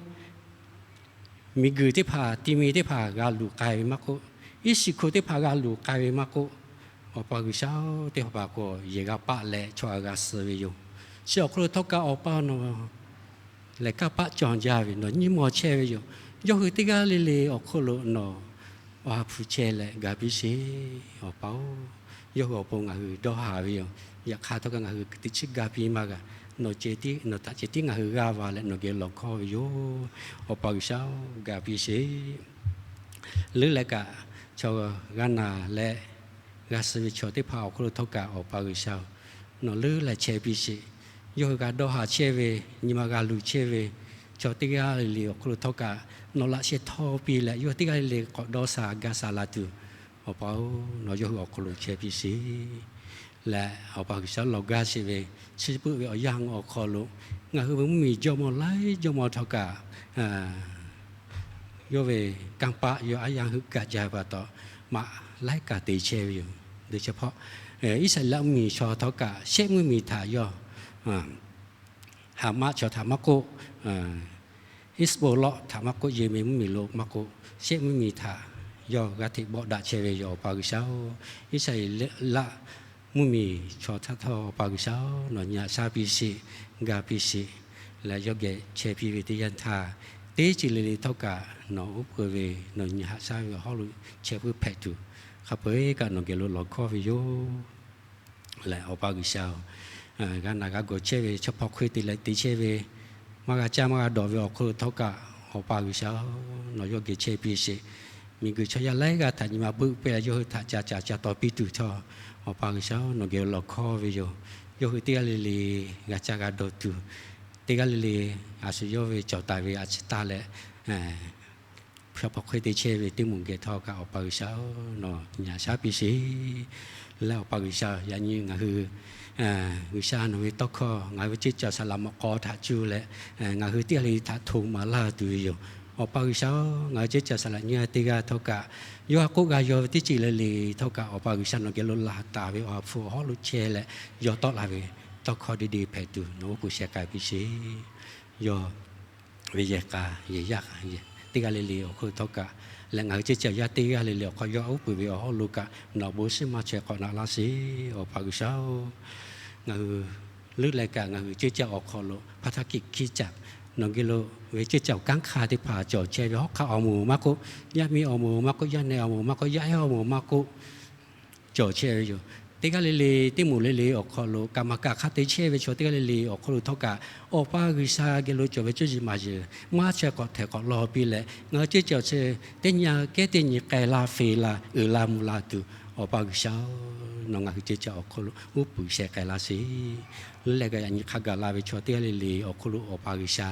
miˬguiˬ teˇ hpaˍ, ti mi teˇ hpaˍ g'a luˬ k'ai ve maˇ k'oˆ, iˉ shiˍ hko teˇ hpaˍ g'a luˬ k'ai ve maˇ k'oˆ, Awˬ pa G'uiˬsha-oˬ, teˇ hpaˍ hpaˍ k'o yehˬ g'a paˆ leh chaw g'a g'a suh ve yoˬ. Chi awˬ hk'aw lo htawˇ kaꞈ Awˬ pa nawˬ lehˬ kanˇ paˆ cawˬ jaˇ ve, nawˬ nyi mawˬ chehˇ ve yoˬ. Yawˇ hui teˇ g'aˇ le le awˬ hk'oˆ lo nawˬ Awˬ ha hpu chehˇ leh ga piˇ sheˍ. Awˬ pa-oˬ, yawˇ hui awˬ pon ngaˬ hui dawˇ haˍ ve yoˬ. Yaꞈ hk'aˇ htawˇ kaꞈ ngaˬ hui teꞈ chiˉ ga piˇ maˇ g'a. Nawˬ, nawˬ htaꞈ ceh tiˉ ngaˬ hui g'aˇ va leh nawˬ geh lawˬ hkawˇ ve yoˬ. Awˬ pa G'uiˬsha-oˬ, ga piˇ sheˍ. Leuˉ leh kaꞈ, chaw g'a naˬ leh g'a suh ve chaw teˇ hpaˍ awˬ hk'aw lo htawˇ kaꞈ, Awˬ pa G'uiˬsha-oˬ, nawˬ leuˉ leh chehˇ piˇ sheˍ. Yawˇ hui g'a dawˇ haˍ chehˇ ve, nyi ma g'a luˬ chehˇ ve chaw teˇ g'aˇ le le awˬ hk'aw lo htawˇ kaꞈ, nawˬ laꞈ sheh htawˇ piˇ leh yawˇ hui teˇ g'aˇ le le k'awꞈ dawˇ sha ga sha la tuˬ, Awˬ pa-oˬ, nawˬ yawˇ hui awˬ hk'aw lo chehˇ piˇ sheˍ. Leh Awˬ pa G'uiˬsha lawˬ gaˇ sheˍ ve, chi peuˬ ve awˬ yanˇ awˬ hk'aw lo ngaˬ hui ve mvuhˇmiˬ jawˇmawˇ laiˉ jawˇmawˇ htawˇ kaꞈ yawˇ ve kanˇ paˆ yawˇ aˉ yanˇ heuˆ kaꞈ jaˇ ve pa taw, maꞈ laiˉ kaꞈ te chehˇ ve yoˬ. Teˇ chi hpawˇ, Iˉsaˍreˍlaˆ mvuhˇmiˬ chaw htawˇ kaꞈ shehˆ mvuhˇmiˬ htaꞈ yawˇ Haˍmaˆ chaw htaꞈ maˇ k'oˆ, Iˉsaˍboˍlawˆ htaꞈ maˇ k'oˆ, yehˬmiˬ mvuhˇmiˬ lo maˇ k'oˆ, shehˆ mvuhˇmiˬ htaꞈ yawˇ g'aˇ hteꞈ bawˆ daꞈ chehˇ ve yoˬ. Awˬ pa G'uiˬsha-oˬ, Iˉsaˍreˍlaˆ mvuhˇmiˬ chaw htaꞈ htawˇ Awˬ pa G'uiˬsha-oˬ, nawˬ nyi haꞈ shaˉ piˇ sheˍ, ga piˇ sheˍ. Leh yawˇ geh chehˇ piˇ ve teˇ yanˇ htaˇ, teˇ ceuˬ le le htawˇ kaꞈ nawˬ uˉ peunˍ ve, nawˬ nyi haꞈ shaˉ ve awˬ hawˉ lo chehˇ puiˉ hpehꞈ tuˬ, hk'a peu-eˬ kaꞈ nawˬ geh lo lawˬ hkawˇ ve yoˬ. Leh Awˬ pa G'uiˬsha-oˬ, g'a naˬ g'a gawˬ chehˇ ve, chaw hpaw hk'oˆ te leh te chehˇ ve, maˇ g'a caˇ maˇ g'a dawˬ ve awˬ hk'aw lo htawˇ kaꞈ, Awˬ pa G'uiˬsha-oˬ, nawˬ yawˇ geh chehˇ piˇ sheˍ. Miˬguiˬ chaw yaˇ laiˉ g'aˇ htaꞈ nyi ma beuˆ pehˇ, yawˇ hui htaꞈ ca caˍ ca taw piˇ tuˬ htawˇ, Awˬ pa G'uiˬsha-oˬ, nawˬ geh lo lawˬ hkawˇ ve yoˬ. Yawˇ hui teˇ g'aˇ le le g'a caˇ g'a dawˬ tuˬ, teˇ g'aˇ le le a shu yawˇ ve cawˬ taˍ ve a ciˉ taˇ leh, chaw hpaw hk'oˆ te chehˇ ve teˇ moˍ geh htawˇ kaꞈ, Awˬ pa G'uiˬsha-oˬ, nawˬ nyi haꞈ shaˉ piˇ sheˍ. Leh Awˬ pa G'uiˬsha, yaꞈ nyi ngaˬ hui G'uiˬsha nawˬ ve tawˇ hkawˇ ngaˬ hui ve ceˇ caˬ saˍ laꞈ mawꞈ k'aw htaꞈ cuˇ leh, ngaˬ hui teˇ g'aˇ le le htaꞈ hto maˍ laˇ tuˬ ve yoˬ. Awˬ pa G'uiˬsha-oˬ, ngaˬ hui ceˇ caˬ saˍ laꞈ nyiˇ g'aˇ teˇ g'aˇ htawˇ kaꞈ, yawˇ ha k'oˆ g'a yaw ve teˇ ceuˬ le le htawˇ kaꞈ, Awˬ pa G'uiˬsha nawˬ geh lo laˬ taˍ ve awˬ ha hpu awˬ hawˉ lo chehˇ leh yaw tawˆ la ve tawˇ hkawˇ deˇ deˇ hpehꞈ tuˬ nawˬ oˉ k'oˍ sheh k'ai piˇ sheˍ. Yawˇ ve yehˬ k'a yehˬ yaˇ teˇ g'aˇ le le awˬ hk'aw lo htawˇ kaꞈ, leh ngaˬ hui ceˇ caˬ yaˇ teˇ g'aˇ le le awˬ hk'aw yawˇ uˉ peunˍ ve awˬ hawˉ lo kaꞈ nawˬ bon shiˉ maˇ chaweh k'awꞈ naꞈ laˇ sheˍ. Awˬ pa G'uiˬsha-oˬ, ngaˬ hui leuˉ leh kaꞈ ngaˬ hui ceˇ caˬ awˬ hk'aw lo พระคริสตจักร nawˬ geh lo ve ceˇ caˬ awˬ kanˉ hk'aˇ teˇ hpaˍ cawˬ chehˇ ve, hawˉ hk'aˆ awˬ moˍ maˇ k'oˆ, yaˇ miˇ awˬ moˍ maˇ k'oˆ, yaˇ neh awˬ moˍ maˇ k'oˆ, yaˇ ehˉ awˬ moˍ maˇ k'oˆ, cawˬ chehˇ ve yoˬ. Teˇ g'aˇ le le, teˇ moˍ le le awˬ hk'aw lo kaꞈ maˍ kaꞈ hk'aˇ te chehˇ ve chaw teˇ g'aˇ le le awˬ hk'aw lo htawˇ kaꞈ, Awˬ pa G'uiˬsha geh lo cawˬ ve cuˇ yiˍ maˍ yiˍ maˇ chaweh k'awꞈ htehˍ k'awꞈ law piˇ leh, ngaˬ hui ceˇ caˬ chi teˇ nyi kehˉ teˇ nyi k'ai la feˍ la uiˍ la mvuh la tuˬ, Awˬ pa G'uiˬsha-oˬ, nawˬ ngaˬ hui ceˇ caˬ awˬ hk'aw lo uˉ peunˍ sheh k'ai laˇ sheˍ. Leuˉ leh kaꞈ yaꞈ nyi hk'a gaˬ la ve chaw teˇ g'aˇ le le awˬ hk'aw lo Awˬ pa G'uiˬsha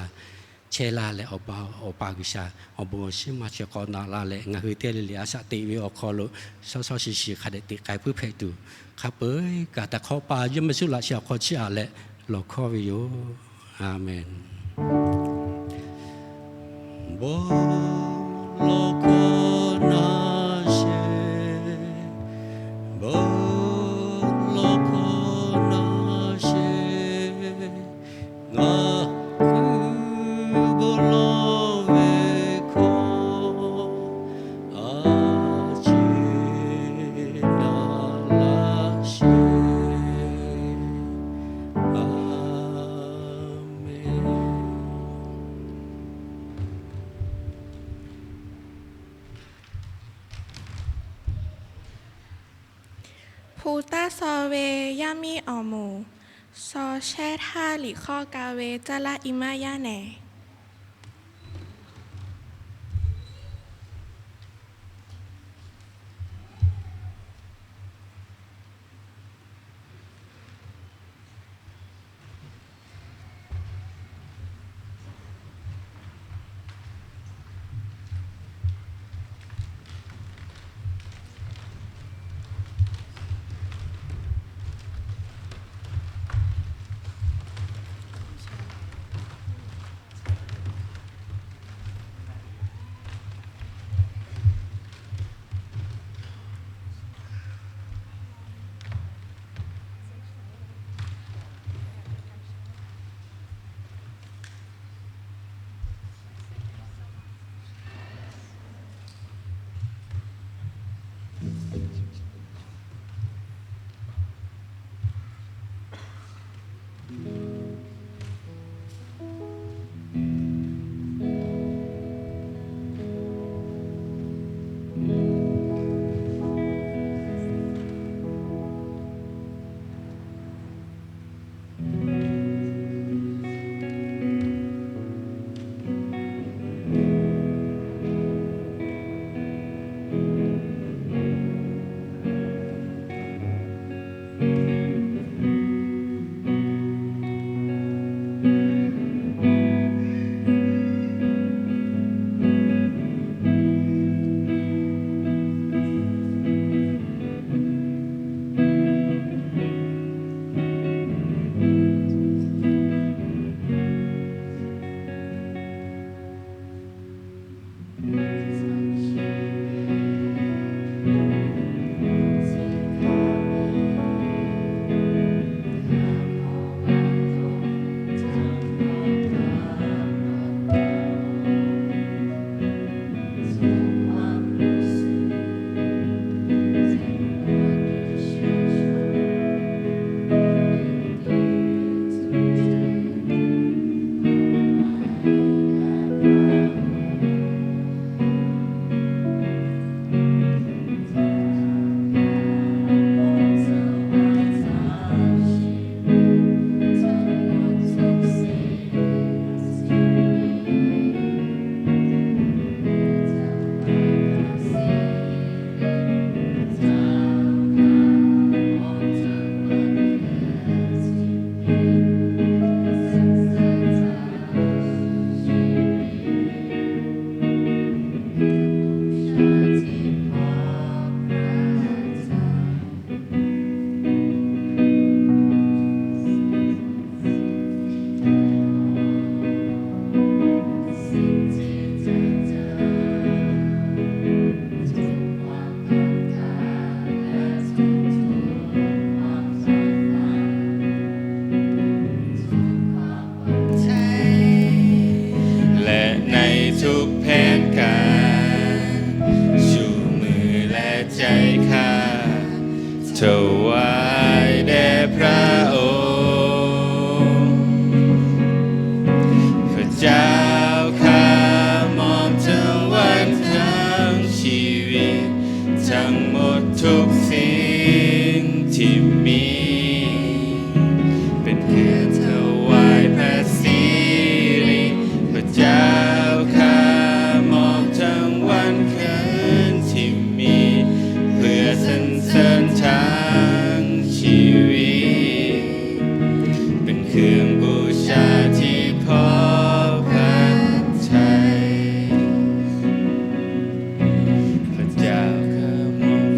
chehˇ laˇ leh, Awˬ pa, Awˬ pa G'uiˬsha awˬ bon awˬ shiˉ maˇ chaweh k'awꞈ naꞈ laˇ leh, ngaˬ hui teˇ g'aˇ le le a shaꞈ teꞈ ve awˬ hk'aw lo shaw shaw shiˍ shiˍ hk'a dehꞈ teꞈ k'ai puiˉ hpehꞈ tuˬ, hk'a peu-eˬ kaꞈ taꞈ hk'awꞈ pa Yeˍsuˆ laꞈ sheh awˬ hk'aw chiˇ aꞈ leh lawˬ hkawˇ ve yoˬ. Aˍmenˍ. Bon lawˬ hkawˇ na sheˍ, bon lawˬ hkawˇ na sheˍ, ngaˬ hui bon lawˬ ve hkawˇ a ciˉ daꞈ laˇ sheˍ. Aˍmenˍ. Hpu taˇ shaw ve yaˇ miˇ awˬ moˍ, shaw shehˇ htaˇ liꞈ hk'awˇ ka ve caˇ laˇ i maˇ yaˇ nehˬ. ใจข้าถวายแด่พระองค์ พระเจ้าข้ามอบทั้งวันทั้งชีวิต ทั้งหมดทุกสิ่งที่มี เป็นเครื่องถวายพระสิริ พระเจ้าข้ามอบทั้งวันคืนที่มี เพื่อสรรเสริญทั้งชีวิต เป็นเครื่องบูชาที่พอพระทัย พระเจ้าข้ามอบ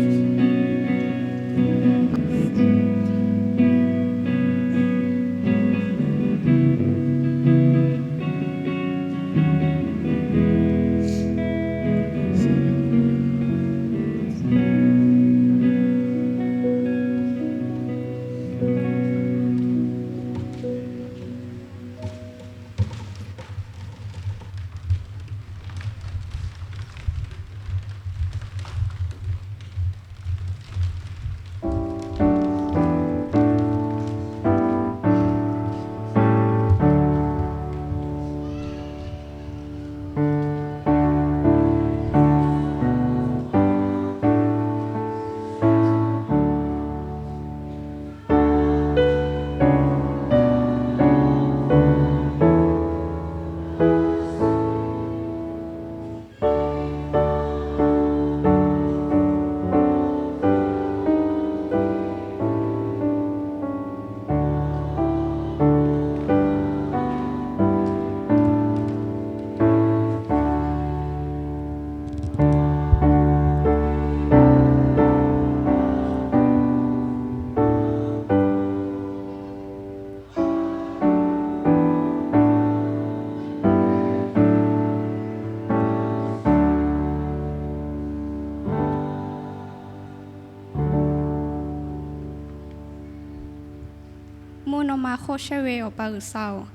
Mvuhˇ naw ma hk'oˆ shehˇ ve Awˬ pa G'uiˬsha-oˬ,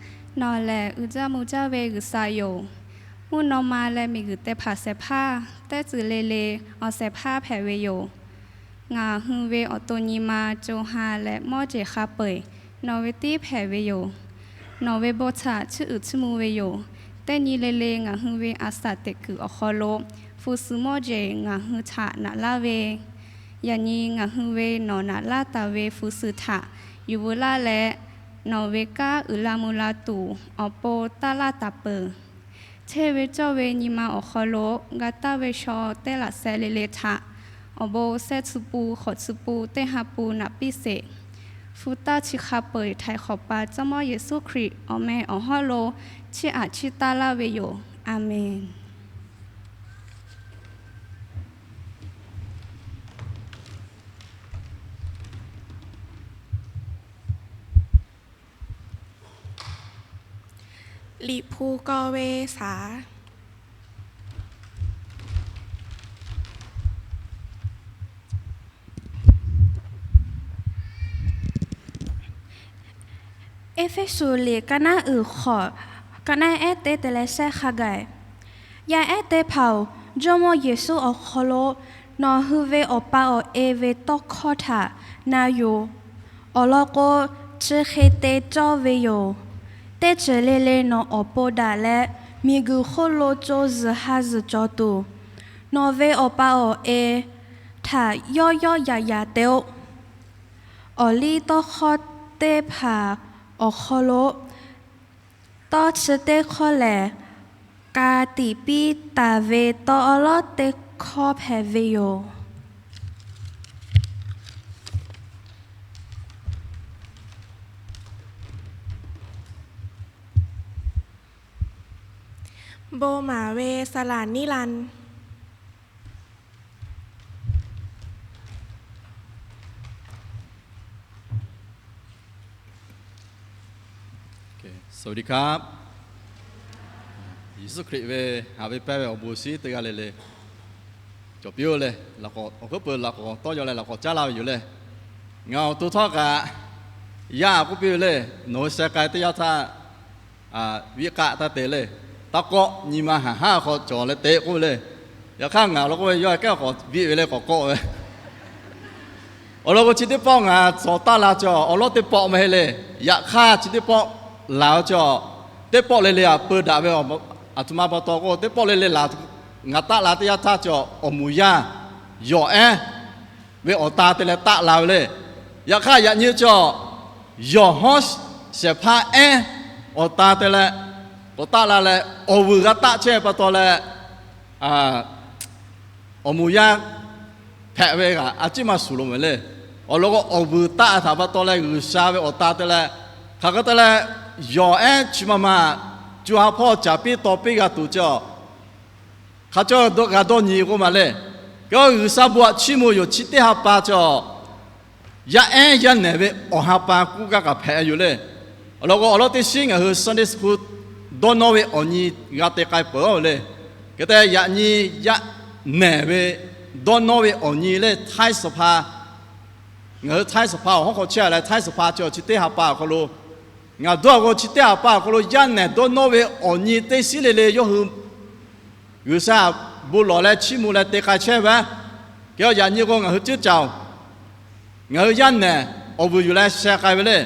nawˬ lehˬ uiˍ jaˇ mvuh jaˇ ve G'uiˬsha yoˬ. Mvuhˇ naw ma leh miˬguiˬ te hpaˍ shehˍ hpaˇ teˇ ceuˬ le le awˬ shehˍ hpaˇ hpehꞈ ve yoˬ. Ngaˬ hui ve awˬ to nyi ma co ha leh mawˇ jeˬ hk'a peu-eˬ nawˬ ve tiˉ hpehꞈ ve yoˬ. Nawˬ ve bon htaꞈ chiˇ uiˍ chiˇ mvuh ve yoˬ. Teˇ nyi le le ngaˬ hui ve a shaꞈ teꞈ kuiˬ awˬ hk'aw lo hpu suh mawˇ jeˬ ngaˬ hui htaꞈ naꞈ laˇ ve, yaꞈ nyi ngaˬ hui ve nawˬ naꞈ laˇ taˍ ve hpu suh htaꞈ yuˬ veu laˇ leh, nawˬ ve kanˉ uiˍ la mvuh la tuˬ awˬ pon taˇ laˇ taˍ peuˬ. Hteˇ ve cawˇ ve nyi ma awˬ hk'aw lo g'a taˇ ve shaw teˇ laꞈ sheh le le htaꞈ awˬ bon shehˇ tcuh pun hk'awꞈ tcuh pun teˇ ha pun naꞈ piˇ sheˍ. Hpu taˇ chi hk'a peu-eˬ htaiˍ hk'awꞈ pa Jawˇmawˇ Yeˍsuˆ Hkriꞈ awˬ meh awˬ hawˉ lo chiˇ aꞈ chiˇ taˇ laˇ ve yoˬ. A menˬ. Liꞈ hpu kaw ve saˍ. Eˇfeˇsuꞈ liꞈ ka naˉ uiˍ hk'awꞈ, ka naˉ ehˉ teˇ te leh shehˆ hk'a gaˬ. Yaˇ ehˉ teˇ hpaˍ-oˬ, Jawˇmawˇ Yeˍsuˆ awˬ hk'aw lo nawˬ hui ve Awˬ pa awˬ e ve tawˇ hkawˇ htaꞈ na yoˬ. Awˬ lawn k'o, chi hk'e te cawˇ ve yoˬ. Teˇ ceuˬ le le nawˬ awˬ pon daꞈ leh, miˬguiˬ hk'oˆ lo co zuhˬ ha zuhˬ cawˬ tuˬ, nawˬ ve Awˬ pa awˬ e htaꞈ yawˇ yawˇ yaꞈ yaꞈ te-o. Awˬ liˇ tawˇ hkawˇ teˇ hpaˍ awˬ hk'aw lo tawˇ chi teˇ hkawˇ lehˬ, ka tiꞈ piˇ taˍ ve tawˇ awˉ lawˉ teˇ hkawˇ hpehꞈ ve yoˬ. Bon maˍ ve saˍ laˍ niˉ la. Sawˍ tiꞈ hkaˉ. Yeˍsuˆ Hkriꞈ ve haꞈ ve pehnˇ ve awˬ bon shinˉ teˇ g'aˇ le le cawˬ piˇ-oˆ leh, laꞈ k'awꞈ awˬ hkuiˉ peuˬ laꞈ k'awꞈ tawˇ yaw leh laꞈ k'awꞈ caˉ laˇ ve yoˬ leh, ngaˬ awˬ to htawˇ kaꞈ yaˇ k'oˆ piˇ ve le, nawˬ hui sheh k'ai teˇ yanˇ htaˇ, viˆ k'aˆ taˇ te le, taˇ kawˆ, nyi ma haˍ haˉ hk'aw cawˬ leh te k'oˆ ve le. Yaꞈ hk'aˇ ngaˬ law k'oˆ ve yawˇ kehˉ k'awꞈ viˆ ve le k'awꞈ kawˆ ve. Awˬ lawn k'o, chi teˇ pawˆ ngaˬ cawˬ taˆ la cawˬ awˬ lawˉ teˇ pawˆ maˇ heˆ le. Yaꞈ hk'aˇ chi teˇ pawˆ laˬ cawˬ, teˇ pawˆ le le aꞈ peu daꞈ ve, aˬ htoꞈ ma pa taw k'o, teˇ pawˆ le le laˬ, ngaˬ taˆ la teˇ yanˇ htaˇ cawˬ awˬ moˍ yaˇ yawˬ ehˉ ve awˬ ta te leh taˆ la ve le. Yaꞈ hk'aˇ yaꞈ nyi cawˬ yawˬ hawˉ shehˍ hpaˇ ehˉ awˬ ta te leh k'awꞈ taˆ la leh, awˬ vuiˬ g'a taˆ chehˇ ve pa taw leh, awˬ moˍ yaˇ hpehꞈ ve kaꞈ a ciˉ maˇ shuˍ loˍ ve le. Awˬ lawn k'o, awˬ vuiˬ taˆ htaꞈ pa taw leh G'uiˬsha ve awˬ ta te leh, hk'aˬ hk'e te leh yawˬ ehˉ chi ma ma, co ha hpawˇ caˍ piˇ taw piˇ g'a tuˬ cawˬ hk'a cawˇ g'a dawˇ nyi k'oˆ ma le. Kehˉ G'uiˬsha bon htaꞈ chiˇ mvuh yoˬ. Chi teˇ ha pa cawˬ yaˇ ehˉ yaˇ nehˬ ve awˬ ha pa kuˇ gaˇ kaꞈ hpehꞈ yoˬ le. Awˬ lawn k'o, awˬ lawn teˇ shiˉ ngaˬ hui Sunday school dawˇ nawˇ ve awˬ nyi g'a te k'ai peuˬ le. Hk'e te yaꞈ nyi yaˇ nehˬ ve dawˇ nawˇ ve awˬ nyi le, htaiˇ suhˍ hpa, ngaˬ hui htaiˇ suhˍ hpa awˬ hawˉ hk'aw chehˇ leh, htaiˇ suhˍ hpa cawˬ chi teˇ ha pa awˬ hk'aw lo, ngaˬ dawˇ k'o chi teˇ ha pa awˬ hk'aw lo yaˇ nehˬ dawˇ nawˇ ve awˬ nyi teˇ shiˉ le le yawˇ hui G'uiˬsha bon lawˬ leh chiˇ mvuh leh te k'ai chehˇ ve. Kehˉ yaꞈ nyi k'o, ngaˬ hui ceuˉ caoˬ, ngaˬ hui yaˇ nehˬ awˬ vuiˬ yuˬ leh sheh k'ai ve le.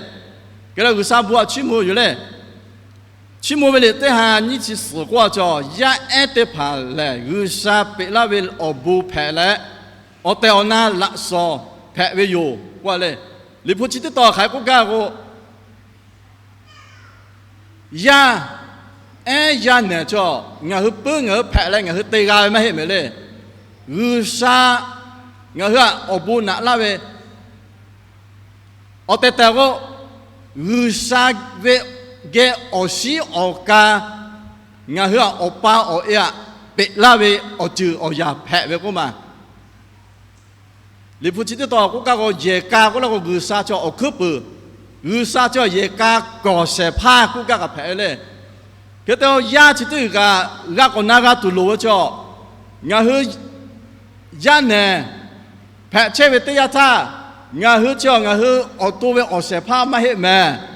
Kehˉ leh G'uiˬsha bon htaꞈ chiˇ mvuh yoˬ le. Chiˇ mvuh ve liꞈ teˇ ha nyiˇ chi suhˍ k'oˆ a cawˬ, yaˇ ehˉ teˇ hpaˍ lehˬ G'uiˬsha peꞈ laˇ ve awˬ bon hpehꞈ leh, awˬ tehˬ awˬ na laꞈ shawnˍ hpehꞈ ve yoˬ k'oˆ a le. Liꞈ hpu chi teˇ tawn hk'aˬ hk'e k'oˆ gaˇ k'o, yaˇ ehˉ yaˇ nehˬ cawˬ ngaˬ hui puiˉ ngaˬ hui hpehꞈ leh ngaˬ hui te g'a ve maˇ heˆ mehˍ le. G'uiˬsha ngaˬ hui htaꞈ awˬ bon naꞈ laˇ ve awˬ tehˬ tehˬ k'o, G'uiˬsha ve geh awˬ shiˉ awˬ ka ngaˬ hui htaꞈ awˬ pa awˬ e htaꞈ peꞈ laˇ ve awˬ ceuˬ awˬ yanˍ hpehꞈ ve k'oˆ ma. Liꞈ hpu chi teˇ tawn k'oˆ gaˇ k'o, yehˬ ka k'oˆ laˇ k'o G'uiˬsha cawˬ awˬ hkuiˉ puiˍ, G'uiˬsha cawˬ yehˬ ka kawˬ shehˍ hpaˇ k'oˆ gaˇ kaꞈ hpehꞈ ve le. Hk'e te yaˇ chi teˇ g'uiˬ kaꞈ g'a k'awꞈ na g'a tuˬ loˍ ve cawˬ, ngaˬ hui yaˇ nehˬ hpehꞈ chehˇ ve teˇ yanˇ htaˇ, ngaˬ hui chi ngaˬ hui awˬ to ve awˬ shehˍ hpaˇ maˇ heˆ mehˍ.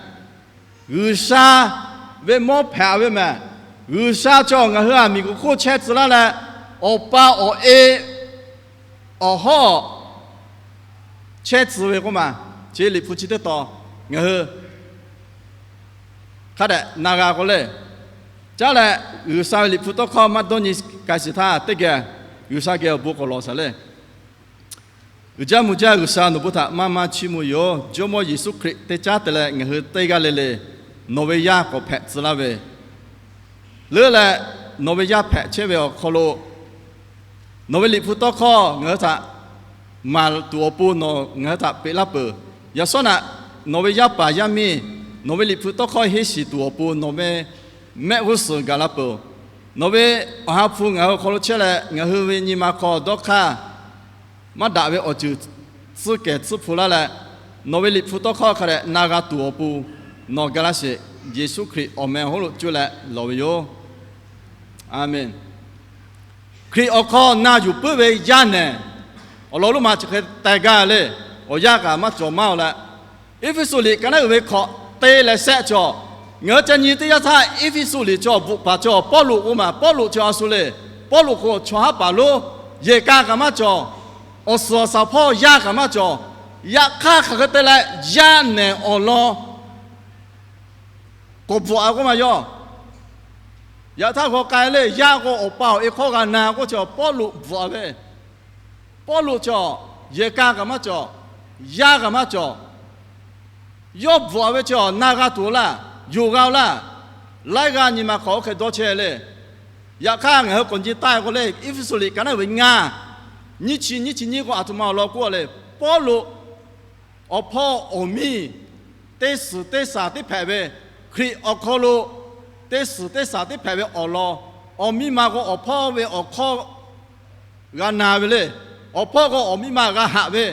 G'uiˬsha ve mawˇ hpehꞈ ve mehˍ. G'uiˬsha cawˬ ngaˬ hui htaꞈ miˬguiˬ hk'oˆ chehˇ tcuh laˇ leh, awˬ pa awˬ e awˬ hawˉ chehˇ tcuh ve k'oˆ ma. Chi Liꞈ hpu chi teˇ tawn ngaˬ hui hk'a dehꞈ na g'a k'o le. Caˉ leh G'uiˬsha ve Liꞈ hpu tawˇ hkawˇ maˇ dawˇ nyi k'ai shiˍ htaˇ teˇ geh G'uiˬsha geh awˬ bon k'awꞈ lawˬ shaˍ le. Uiˍ jaˇ mvuh jaˇ G'uiˬsha, nawˬ bon htaꞈ maˇ maˇ chiˇ mvuh yoˬ. Jawˇmawˇ Yeˍsuˆ Hkriꞈ teˇ caˉ te leh ngaˬ hui teˇ g'aˇ le le nawˬ ve yaˇ k'awꞈ hpehꞈ tcuh laˇ ve leuˉ leh, nawˬ ve yaˇ hpehꞈ chehˇ ve awˬ hk'aw lo nawˬ ve Liꞈ hpu tawˇ hkawˇ ngaˬ hui htaꞈ maˍ tuˬ awˬ pon nawˬ ngaˬ hui htaꞈ peꞈ laˇ peuˬ. Yaꞈ shawˉ naꞈ nawˬ ve yaˇ paˍ yaˇ miˇ nawˬ ve Liꞈ hpu tawˇ hkawˇ henˇ shiˍ tuˬ awˬ pon nawˬ ve mehˆ g'uˇ suhˍ gaˬ la peuˬ. Nawˬ ve Awˬ ha hpu ngaˬ hui awˬ hk'aw lo chehˇ leh, ngaˬ hui ve nyi ma hk'aw dawˇ hk'aˇ maˇ daꞈ ve awˬ ceuˬ tcuhˉ kehˬ tcuhˉ hpu laˇ leh, nawˬ ve Liꞈ hpu tawˇ hkawˇ hk'a dehꞈ na g'a tuˬ awˬ pon nawˬ ga laˇ sheˍ. Yeˍsuˆ Hkriꞈ awˬ meh awˬ hawˉ lo cuˇ leh lawˬ ve yoˬ. Aˍmenˍ. Hkriꞈ awˬ hk'aw na yuˬ puiˉ ve yaˇ nehˬ awˬ lawn lonˉ ma chi hk'e teh gaˇ le. Awˬ yanˇ kaꞈ maˇ cawˬ maˇ-oˬ leh, Eˇfeˇsuꞈ liꞈ ka naˉ uiˍ ve hkawꞈ te leh sehˆ cawˬ. Ngaˬ hui ca nyi teˇ yanˇ htaˇ, Eˇfeˇsuꞈ liꞈ cawˬ bvuhꞈ paˍ cawˬ Pawˇluꞈ k'oˆ ma. Pawˇluꞈ cawˬ a shu le. Pawˇluꞈ k'o chaw haˉ paˍ lonˉ, yehˬ ka kaꞈ maˇ cawˬ, awˬ suhˍ awˬ shaˍ hpawˇ yaˇ kaꞈ maˇ cawˬ. Yaꞈ hk'aˇ hk'aˬ hk'e te leh yaˇ nehˬ awˬ lawn k'awꞈ bvuhꞈ a k'oˆ ma yoˬ. Yaꞈ htaˇ g'aw k'ai le, yaˇ k'o awˬ pa awˬ e hk'awˇ g'a na k'oˆ chi Pawˇluꞈ bvuhꞈ a ve. Pawˇluꞈ cawˬ, yehˬ ka kaꞈ maˇ cawˬ, yaˇ kaꞈ maˇ cawˬ. Yawˇ bvuhꞈ a ve chi na g'a tuˬ laˇ, yonˍ g'a-o laˇ. Laiˉ g'aˇ nyi ma hk'aw oˇ hk'e dawˇ chehˇ le. Yaꞈ hk'aˇ ngaˬ hui k'awꞈ nyi taˇ k'o le, Eˇfeˇsuꞈ liꞈ ka naˉ uiˍ ve ngaˇ, nyiˇ chi nyiˇ chi nyiˇ k'o a htoꞈ ma awˬ lawn k'oˆ le, Pawˇluꞈ awˬ hpawˇ awˬ miˇ teˇ suhˍ teˇ shaˍ teˇ hpehꞈ ve, Hkriꞈ awˬ hk'aw lo teˇ suhˍ teˇ shaˍ teˇ hpehꞈ ve awˬ lawn, awˬ miˇ ma k'o awˬ hpawˇ ve awˬ hkawˇ g'a na ve le. Awˬ hpawˇ k'o awˬ miˇ ma g'a haꞈ ve.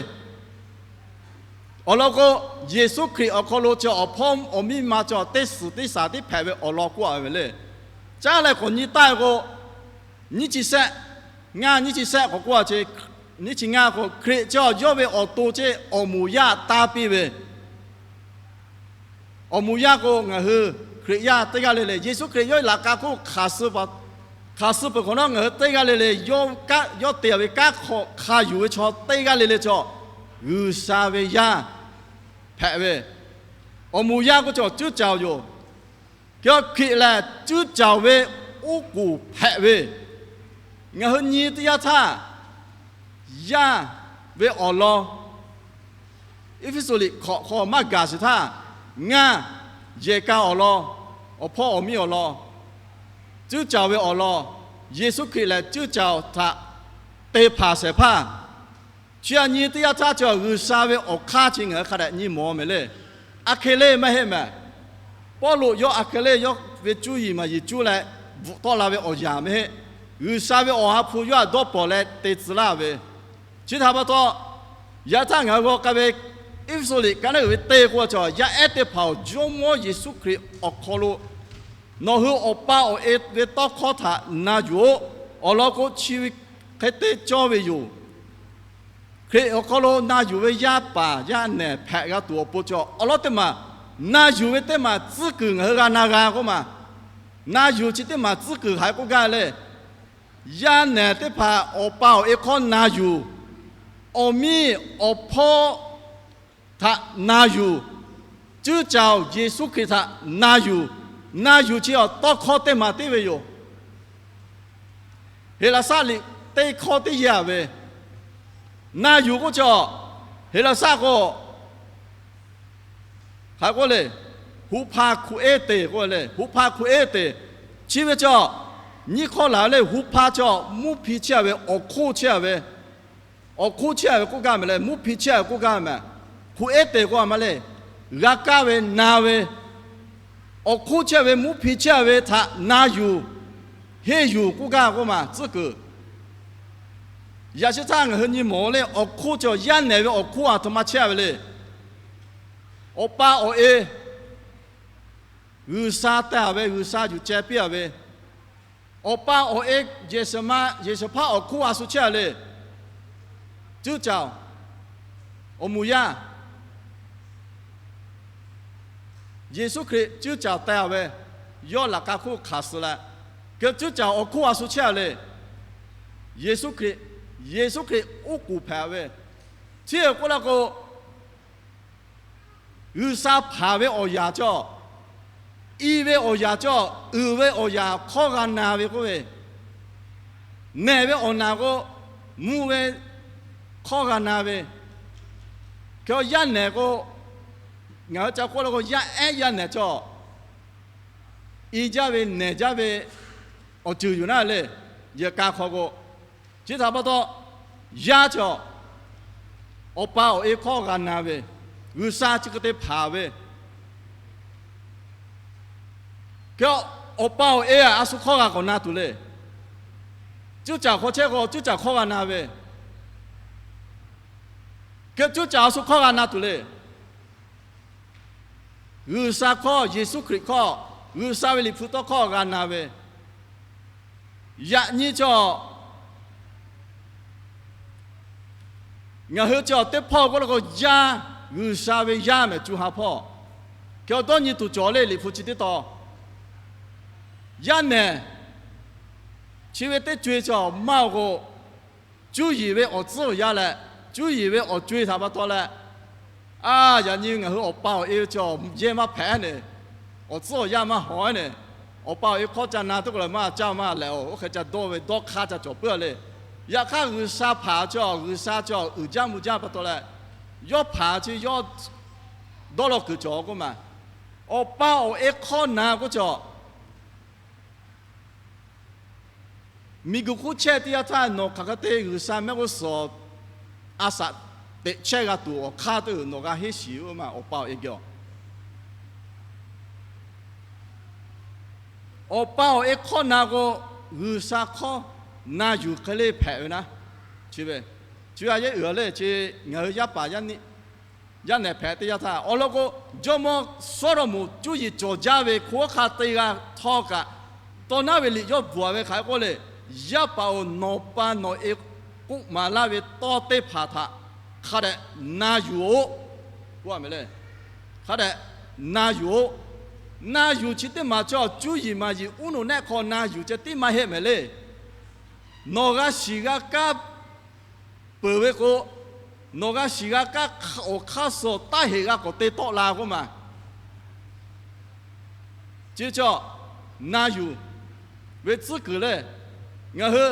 Awˬ lawn k'o, Yeˍsuˆ Hkriꞈ awˬ hk'aw lo chi awˬ hpawˇ awˬ miˇ ma cawˬ teˇ suhˍ teˇ shaˍ teˇ hpehꞈ ve awˬ lawn k'oˆ a ve le. Caˉ leh k'awꞈ nyi taˇ k'o, nyiˇ chi shehˆ, ngaˇ nyiˇ chi shehˆ k'awꞈ k'oˆ a ce. Nyiˇ chi ngaˇ k'o, Hkriꞈ chi yawˇ ve awˬ to ce awˬ moˍ yaˇ taˇ piˇ ve. Awˬ moˍ yaˇ k'o ngaˬ hui Hkriꞈ yaˇ teˇ g'aˇ le le, Yeˍsuˆ Hkriꞈ yawˇ ve laꞈ ka hk'oˆ hk'aˬ suh pa Hk'aˬ suh peuˬ hk'awꞈ nawˉ ngaˬ hui teˇ g'aˇ le le yawˇ kaˆ yawˇ te ve kanˉ hk'aw hk'a yuˬ ve chaw teˇ g'aˇ le le chaw, G'uiˬsha ve yaˇ hpehꞈ ve, awˬ moˍ yaˇ k'oˆ chaw cuˉ caˍ-oˬ yoˬ. Hk'e Hkriꞈ lehˬ cuˉ caˍ ve oˉ k'oˍ hpehꞈ ve, ngaˬ hui nyi teˇ yanˇ htaˇ, yaˇ ve awˬ lawn Eˇfeˇsuꞈ liꞈ hkawꞈ hk'aw maˇ gaˬ sheˍ htaˇ, ngaˇ yehˬ ka awˬ lawn, awˬ hpawˇ awˬ miˇ awˬ lawn, cuˉ caˍ ve awˬ lawn, Yeˍsuˆ Hkriꞈ lehˬ cuˉ caˍ htaꞈ te hpanˍ shehˍ hpaˇ, chi aꞈ nyi teˇ yanˇ htaˇ chi G'uiˬsha ve awˬ hk'aˇ chi ngaˬ hui hk'a dehꞈ nyi mawˬ mehˍ le. Aˬ hk'e le maˇ heˆ mehˍ. Pawˇluꞈ yawˇ aˬ hk'e le yawˇ ve cuˇ yiˍ maˍ yiˍ cuˇ leh bvuhꞈ tawˆ la ve awˬ yanˍ maˇ heˆ. G'uiˬsha ve awˬ ha hpu yawˇ htaꞈ dawˇ pawnˍ leh te tcuh laˇ ve, chi htaꞈ pa taw, yaꞈ htaˇ ngaˬ hui g'aw k'ai ve Eˇfeˇsuꞈ liꞈ ka naˉ uiˍ ve teˇ k'oˆ ve chaw, yaˇ ehˉ teˇ hpaˍ-oˬ, Jawˇmawˇ Yeˍsuˆ Hkriꞈ awˬ hk'aw lo nawˬ hui awˬ pa awˬ e ve tawˇ hkawˇ htaꞈ na yuˬ-oꞈ. Awˬ lawn k'o, chi ve hk'e te cawˇ ve yoˬ. Hkriꞈ awˬ hk'aw lo na yuˬ ve yaˇ paˍ yaˇ nehˬ hpehꞈ g'a tuˬ awˬ pon cawˬ, awˬ lawn teˇ maˬ na yuˬ ve teˇ maˬ tcuhˉ kuiˬ ngaˬ hui g'a na g'a k'oˆ maˬ. Na yuˬ chi teˇ maˬ tcuhˉ kuiˬ hk'aˬ hk'e k'oˆ gaˇ le. Yaˇ nehˬ teˇ hpaˍ awˬ pa awˬ e hkawˇ na yuˬ, awˬ miˇ awˬ hpawˇ htaꞈ na yuˬ, cuˉ caˍ-oˬ, Yeˍsuˆ Hkriꞈ htaꞈ na yuˬ. Na yuˬ chi awˬ tawˇ hkawˇ teˇ maˬ tiˉ ve yoˬ. Heˍlaˍsaˆ liꞈ teˇ hkawˇ teˇ yanˇ ve, na yuˬ k'oˆ chaw, Heˍlaˍsaˆ k'o, hk'aˬ k'oˆ le, huˍ hpa hkuꞈ eˉ teˍ k'oˆ le, huˍ hpa hkuꞈ eˉ teˍ. Chi ve chaw, nyiˇ hkawˇ laˬ ve le, huˍ hpa chaw mvuhˇ hpi chehˇ ve, awˬ hk'oˆ chehˇ ve, awˬ hk'oˆ chehˇ ve k'oˆ gaˇ mehˍ le, mvuhˇ hpi chehˇ ve k'oˆ gaˇ mehˍ. Hkuꞈ eˉ teˍ k'o a ma le, g'a kaˇ ve na ve, awˬ hk'oˆ chehˇ ve mvuhˇ hpi chehˇ ve htaꞈ na yuˬ, henˇ yuˬ k'oˆ gaˇ k'oˆ maˬ tcuhˉ kuiˬ. Yaꞈ shehˍ htaˇ ngaˬ hui nyi mawˬ le, awˬ hk'oˆ chaw yaˇ nehˬ ve awˬ hk'oˆ a htoꞈ ma chehˇ ve le. Awˬ pa awˬ e G'uiˬsha teh a ve, G'uiˬsha yuˬ ceh piˇ a ve, awˬ pa awˬ e Yeˍsuˆ ma, Yeˍsuˆ hpaˇ awˬ hk'oˆ a shu chehˇ a le. Cuˉ caˍ, awˬ moˍ yaˇ, Yeˍsuˆ Hkriꞈ cuˉ caˍ teh a ve, yawˇ laꞈ ka hk'oˆ hk'aˬ suh leh, keu cuˉ caˍ awˬ hk'oˆ a shu chehˇ a le. Yeˍsuˆ Hkriꞈ, Yeˍsuˆ Hkriꞈ oˉ k'oˍ hpehꞈ ve, chi k'oˆ la k'o, G'uiˬsha hpanˍ ve awˬ yanˍ cawˬ, i ve awˬ yanˍ cawˬ, uiˍ ve awˬ yanˍ hkawˇ g'a na ve k'oˆ ve, nehˬ ve awˬ naˬ k'o, mvuh ve hkawˇ g'a na ve, hk'e yaˇ nehˬ k'o, ngaˬ hui ca k'oˆ la k'o yaˇ ehˉ yaˇ nehˬ cawˬ, i jaˇ ve nehˬ jaˇ ve awˬ ceuˬ yoˬ naˉ le. Yehˬ ka hk'aw k'o, chi htaꞈ pa taw, yaˇ cawˬ, awˬ pa awˬ e hkawˇ g'a na ve, G'uiˬsha chi hk'e te hpanˍ ve, hk'e awˬ pa awˬ e a shu hkawˇ g'a k'awꞈ na tuˬ le. Cuˉ caˍ hk'aw chehˇ k'o cuˉ caˍ hkawˇ g'a na ve, hk'e cuˉ caˍ a shu hkawˇ g'a na tuˬ le. G'uiˬsha hkawˇ, Yeˍsuˆ Hkriꞈ hkawˇ, G'uiˬsha ve Liꞈ hpu tawˇ hkawˇ g'a na ve, yaꞈ nyi cawˬ, ngaˬ hui cawˬ teˇ hpawˇ k'oˆ la k'o, yaˇ, G'uiˬsha ve yaˇ mehˍ, co ha hpawˇ, hk'e awˬ dawˇ nyi tuˬ cawˬ le. Liꞈ hpu chi teˇ taw, yaˇ nehˬ chi ve teˇ co-e cawˬ maˇ k'o, cuˇ yiˍ ve awˬ tcuhˉ awˬ yanˇ leh, cuˇ yiˍ ve awˬ co-e htaꞈ pa taw leh, a, yaꞈ nyi ngaˬ hui awˬ pa awˬ e ve cawˬ yehˇ maˇ hpehꞈ ne, awˬ tcuhˉ awˬ yanˇ maˇ hawˍ ne, awˬ pa awˬ e hkawˇ ca na teˇ k'o lehˬ maˇ caˇ maˇ lehˬ, oˇ hk'e ca dawˇ ve dawˇ hk'aˇ ca cawˬ puiˉ a le. Yaꞈ hk'aˇ G'uiˬsha hpanˍ cawˬ, G'uiˬsha cawˬ uiˍ jaˇ mvuh jaˇ pa taw leh, yawˇ hpanˍ chi yawˇ dawˇ law kuiˬ cawˬ k'oˆ maˬ. Awˬ pa awˬ e hkawˇ na k'oˆ cawˬ, miˬguiˬ hk'oˆ chehˇ teˇ yanˇ htaˇ nawˬ hk'aˬ hk'e te G'uiˬsha mehˆ g'uˇ suhˍ a shaꞈ teꞈ chehˇ g'a tuˬ awˬ hk'aˇ teˇ g'uiˬ nawˬ g'a henˇ shiˍ-oˬ maˬ, awˬ pa awˬ e geh-oˬ. Awˬ pa awˬ e hkawˇ na k'o, G'uiˬsha hkawˇ na yuˬ hk'e le hpehꞈ ve naˉ. Chi ve, chi ve a yehˉ uiˍ le, chi ngaˬ hui yaˇ paˍ yaˇ nehˬ hpehꞈ teˇ yanˇ htaˇ awˬ lawn k'o, jawˇmawˇ Sawˉdawˇmawˬ cuˇ yiˍ cawˬ jaˇ ve hk'oˆ hk'a te g'a htawˇ kaꞈ, tawˇ naˉ ve liꞈ yawˇ bvuhˬ a ve hk'aˬ hk'e k'oˆ le, yaˇ paˍ-oˬ, nawˬ pa nawˬ e k'oˆ maˍ laˇ ve tawˇ teˇ hpaˍ htaꞈ hk'a dehꞈ na yuˬ-oꞈ k'oˆ a mehˍ le. Hk'a dehꞈ na yuˬ-oꞈ. Na yuˬ chi teˇ maˬ cawˬ, cuˇ yiˍ maˍ yiˍ uˉ nawˬ nehˆ hk'aw na yuˬ ceh tiˉ maˇ heˆ mehˍ le. Nawˬ g'a shiˍ g'a kaˇ peuˬ ve k'o, nawˬ g'a shiˍ g'a kaˇ awˬ hk'aˇ suh taˇ heˍ g'a k'awꞈ te tawˆ la k'oˆ ma. Chi cawˬ, na yuˬ ve tcuhˉ kuiˬ lehˬ, ngaˬ hui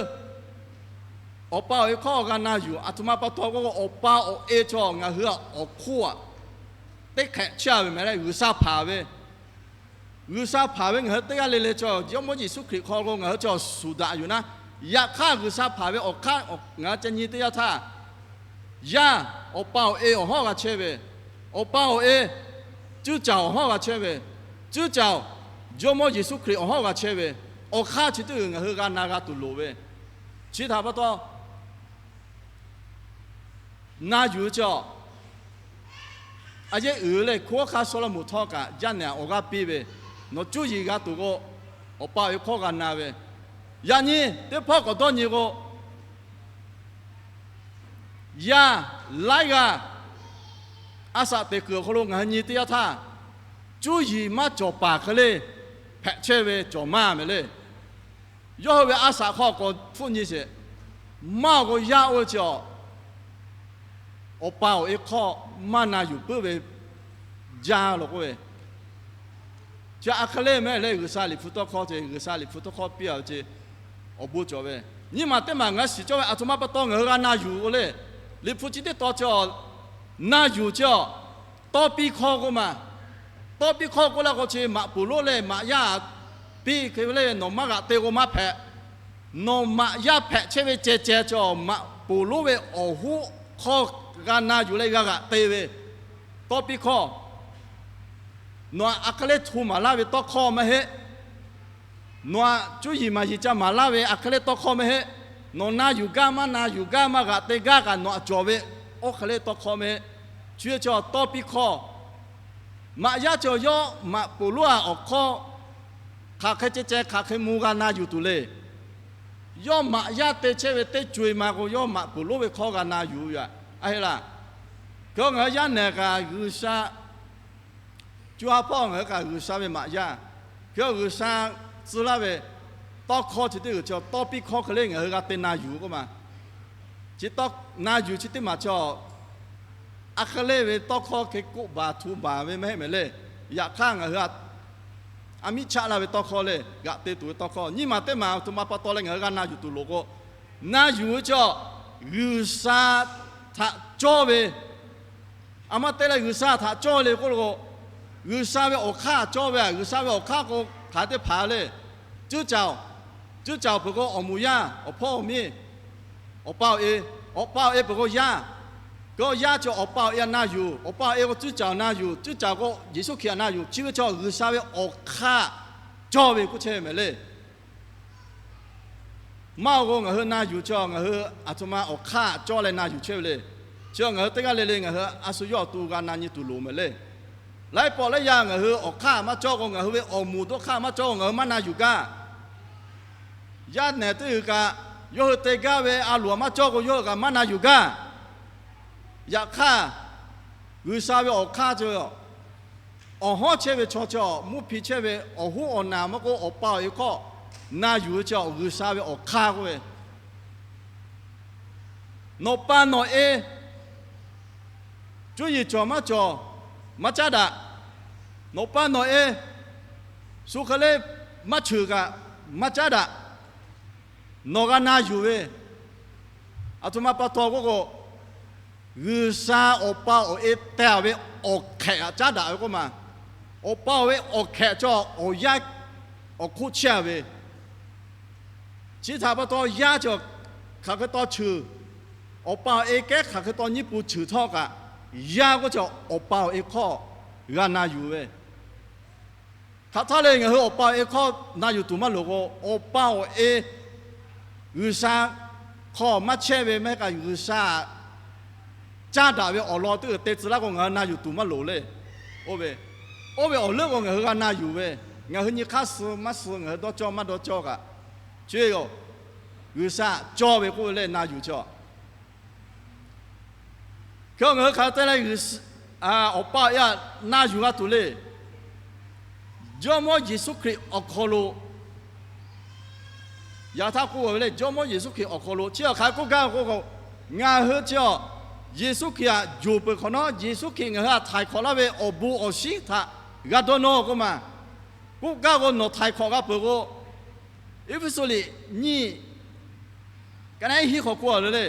awˬ pa awˬ e hk'aw g'a na yuˬ. Aˬ htoꞈ ma pa taw k'o, awˬ pa awˬ e cawˬ ngaˬ hui awˬ hk'oˆ aꞈ teˇ hk'ehꞈ chehˇ ve mehˍ leh, G'uiˬsha hpanˍ ve G'uiˬsha hpanˍ ve ngaˬ hui teˇ g'aˇ le le cawˬ, Jawˇmawˇ Yeˍsuˆ Hkriꞈ hk'aw lo ngaˬ hui cawˬ shuˍ daꞈ yuˬ naˉ, yaꞈ hk'aˇ G'uiˬsha hpanˍ ve awˬ hk'aˇ ngaˬ hui ca nyi teˇ yanˇ htaˇ, yaˇ awˬ pa awˬ e awˬ hawˉ g'a chehˇ ve, awˬ pa awˬ e cuˇ caˍ awˬ hawˉ g'a chehˇ ve, cuˇ caˍ Jawˇmawˇ Yeˍsuˆ Hkriꞈ awˬ hawˉ g'a chehˇ ve, awˬ hk'aˇ chi teˇ g'uiˬ ngaˬ hui g'a na g'a tuˬ loˍ ve. Chi htaꞈ pa taw, na yuˬ ve cawˬ, a yehˉ uiˍ leh hkunˉ hawˉ hk'aˇ Sawˉlaꞈmonˍ htawˇ kaꞈ yaˇ nehˬ awˬ g'aˇ piˇ ve, nawˬ cuˇ yiˍ g'a tuˬ k'o, awˬ pa awˬ e hk'aw g'a na ve. Yaꞈ nyi teˇ hpawˇ k'awꞈ dawˇ nyi k'o, yaˇ laiˉ g'aˇ a shaꞈ teꞈ kuiˬ awˬ hk'aw lo ngaˬ hui nyi teˇ yanˇ htaˇ, cuˇ yiˍ maˇ cawˬ paˍ hk'e le hpehꞈ chehˇ ve cawˬ maˇ mehˍ le. Yawˇ hui ve a shaꞈ hk'aw k'awꞈ hpfuhˆ nyi sheˍ. Maˇ awˬ k'o yaˇ oˇ ve chi awˬ, awˬ pa awˬ e hk'aw maˇ na yuˬ puiˉ ve jaˇ law k'oˆ ve, chi a hk'e le mehˍ leh G'uiˬsha Liꞈ hpu tawˇ hkawˇ ce, G'uiˬsha Liꞈ hpu tawˇ hkawˇ piˇ a ve ce, awˬ bon cawˬ ve. Nyiˇ maˬ teˇ maˬ ngaˬ shiˍ cawˇ ve aˬ htoꞈ ma pa taw ngaˬ hui g'a na yuˬ k'o le, Liꞈ hpu chi teˇ taw cawˬ, na yuˬ cawˬ, tawˇ piˇ hkawˇ k'oˆ ma. Tawˇ piˇ hkawˇ k'oˆ la k'o chi maꞈ poˍ lonˉ leh maꞈ yaˇ piˇ hk'e le, nawˬ maˇ g'aꞈ te k'o maˇ hpehꞈ. Nawˬ maꞈ yaˇ hpehꞈ chehˇ ve ceh ceh cawˬ, maꞈ poˍ lonˉ ve awˬ hoˉ hk'aw g'a na yuˬ leh g'a g'aꞈ te ve tawˇ piˇ hkawˇ. Nawˬ aꞈ hk'e le hto maˍ laˇ ve tawˇ hkawˇ maˇ heˆ. Nawˬ aꞈ cuˇ yiˍ maˍ yiˍ ca maˍ laˇ ve aꞈ hk'e le tawˇ hkawˇ maˇ heˆ. Nawˬ na yuˬ gaˇ maˇ na yuˬ gaˇ maˇ g'aꞈ te gaˇ kaꞈ nawˬ aꞈ cawˬ ve oˇ hk'e le tawˇ hkawˇ maˇ heˆ. Chi ve cawˬ tawˇ piˇ hkawˇ. Maꞈ yaˇ cawˬ yawˇ maꞈ poˍ lonˉ a awˬ hk'aw hk'aˬ hk'e ceh ceh hk'aˬ hk'e mvuh g'a na yuˬ tuˬ le. Yawˇ maꞈ yaˇ te chehˇ ve teˇ co e ma k'o, yawˇ maꞈ poˍ lonˉ ve hkawˇ g'a na yuˬ ve aꞈ, a heˆ laˇ. Hk'e ngaˬ hui yaˇ nehˬ kaꞈ G'uiˬsha, co ha hpawˇ ngaˬ hui kaꞈ G'uiˬsha ve maꞈ yaˇ, hk'e G'uiˬsha tcuh laˇ ve tawˇ hkawˇ chi teˇ g'uiˬ cawˬ, tawˇ piˇ hkawˇ hk'e le ngaˬ hui g'a te na yuˬ k'oˆ ma. Chi tawˇ na yuˬ chi teˇ maˬ cawˬ, aˬ hk'e le ve tawˇ hkawˇ hk'e k'oˆ baˬ htu baˬ ve maˇ heˆ mehˍ le. Yaꞈ hk'aˇ ngaˬ hui a miˉ chaˆ laˇ ve tawˇ hkawˇ le, g'aꞈ te tuˬ ve tawˇ hkawˇ nyiˇ maˬ teˇ maˬ aˬ htoꞈ ma pa taw leh ngaˬ hui g'a na yuˬ tuˬ loˍ k'o, na yuˬ ve cawˬ, G'uiˬsha htaꞈ cawˇ ve, aˬ ma te leh G'uiˬsha htaꞈ cawˇ le k'oˆ lo k'o, G'uiˬsha ve awˬ hk'aˇ cawˇ ve, G'uiˬsha ve awˬ hk'aˇ k'o hk'aˬ teˇ hpaˍ le. Cuˇ caˍ, cuˇ caˍ peuˬ k'o awˬ moˍ yaˇ, awˬ hpawˇ awˬ miˇ, awˬ pa awˬ e, awˬ pa awˬ e peuˬ k'o yaˇ, k'o yaˇ cawˬ awˬ pa awˬ e aꞈ na yuˬ, awˬ pa awˬ e k'o cuˇ caˍ aꞈ na yuˬ, cuˇ caˍ k'o Yeˍsuˆ Hkriꞈ aꞈ na yuˬ, chi ve cawˬ G'uiˬsha ve awˬ hk'aˇ cawˇ ve k'oˆ chehˇ ve mehˍ le. Maˇ awˬ g'aˇ ngaˬ hui na yuˬ cawˬ, ngaˬ hui aˬ htoꞈ ma awˬ hk'aˇ cawˇ leh na yuˬ chehˇ ve le. Chi ngaˬ hui teˇ g'aˇ le le ngaˬ hui a shu yawˇ awˬ to g'a na nyi tuˬ loˍ mehˍ le. Laiˉ pawˆ laiˉ yaˇ ngaˬ hui awˬ hk'aˇ maˇ cawˇ k'o, ngaˬ hui ve awˬ moˍ dawˇ hk'aˇ maˇ cawˇ k'o ngaˬ hui maˇ na yuˬ gaˇ. Yaˇ nehˬ teˇ g'uiˬ kaꞈ yawˇ hui te gaˇ ve a loˍ aꞈ maˇ cawˇ k'o yawˇ hui kaꞈ maˇ na yuˬ gaˇ. Yaꞈ hk'aˇ, G'uiˬsha ve awˬ hk'aˇ cawˬ, awˬ hawˉ chehˇ ve chaw cawˬ, mvuhˇ hpi chehˇ ve awˬ hoˉ awˬ naˬ maˇ k'oˆ, awˬ pa awˬ e hk'aw na yuˬ ve cawˬ G'uiˬsha ve awˬ hk'aˇ k'oˆ ve, nawˬ pa nawˬ e cuˇ yiˍ cawˬ maˇ cawˬ maˇ caˉ daꞈ. Nawˬ pa nawˬ e shu hk'e le maˇ cheuˬ kaꞈ maˇ caˉ daꞈ. Nawˬ g'a na yuˬ ve, aˬ htoꞈ ma pa taw k'oˆ k'o, G'uiˬsha awˬ pa awˬ e teh ve awˬ hk'ehꞈ aꞈ caˉ daꞈ ve k'oˆ ma. Awˬ pa awˬ e awˬ hk'ehꞈ cawˬ awˬ yaˇ awˬ hk'oˆ chehˇ ve. Chi htaꞈ pa taw yaˇ cawˬ hk'aˬ hk'e taw cheuˬ, awˬ pa awˬ e kehˉ hk'aˬ hk'e taw nyiˇ pu cheuˬ htawˇ kaꞈ, yaˇ k'oˆ cawˬ awˬ pa awˬ e hk'aw g'a na yuˬ ve. Hk'aˬ htaˇ le ngaˬ hui awˬ pa awˬ e hk'aw na yuˬ tuˬ maˇ loˍ k'o, awˬ pa awˬ e G'uiˬsha hk'aw maˇ chehˇ ve maˇ heˆ k'o G'uiˬsha caˉ daꞈ ve awˬ lawn teˇ g'uiˬ te tcuh laˇ k'o ngaˬ hui na yuˬ tuˬ maˇ loˍ le. Oˇ ve, oˇ ve awˬ leuˉ k'o ngaˬ hui g'a na yuˬ ve, ngaˬ hui nyi hk'aˇ suh maˇ suh, ngaˬ hui dawˇ cawˇ maˇ dawˇ cawˇ kaꞈ, chi ve yoˬ. G'uiˬsha cawˇ ve k'oˆ ve le na yuˬ cawˬ. Hk'e ngaˬ hui hk'aˬ hk'e te leh, awˬ pa awˬ e aꞈ na yuˬ g'a tuˬ le. Jawˇmawˇ Yeˍsuˆ Hkriꞈ awˬ hk'aw lo, yaꞈ htaˇ k'oˆ ve lehˬ, Jawˇmawˇ Yeˍsuˆ Hkriꞈ awˬ hk'aw lo chi awˬ hk'aˬ hk'e k'oˆ gaˇ k'o, ngaˬ hui chi a, Yeˍsuˆ Hkriꞈ htaꞈ yonˍ peuˬ hk'awꞈ nawˉ, Yeˍsuˆ Hkriꞈ ngaˬ hui htaꞈ htaiˍ hk'awꞈ laˇ ve awˬ bon awˬ shinˉ htaꞈ g'a dawˇ nawˇ k'oˆ ma. K'oˆ gaˇ k'o, nawˬ htaiˍ hk'awꞈ g'a peuˬ k'o, Eˇfeˇsuꞈ liꞈ nyiˇ ka naˉ hiˉ hk'awꞈ k'oˆ a le le,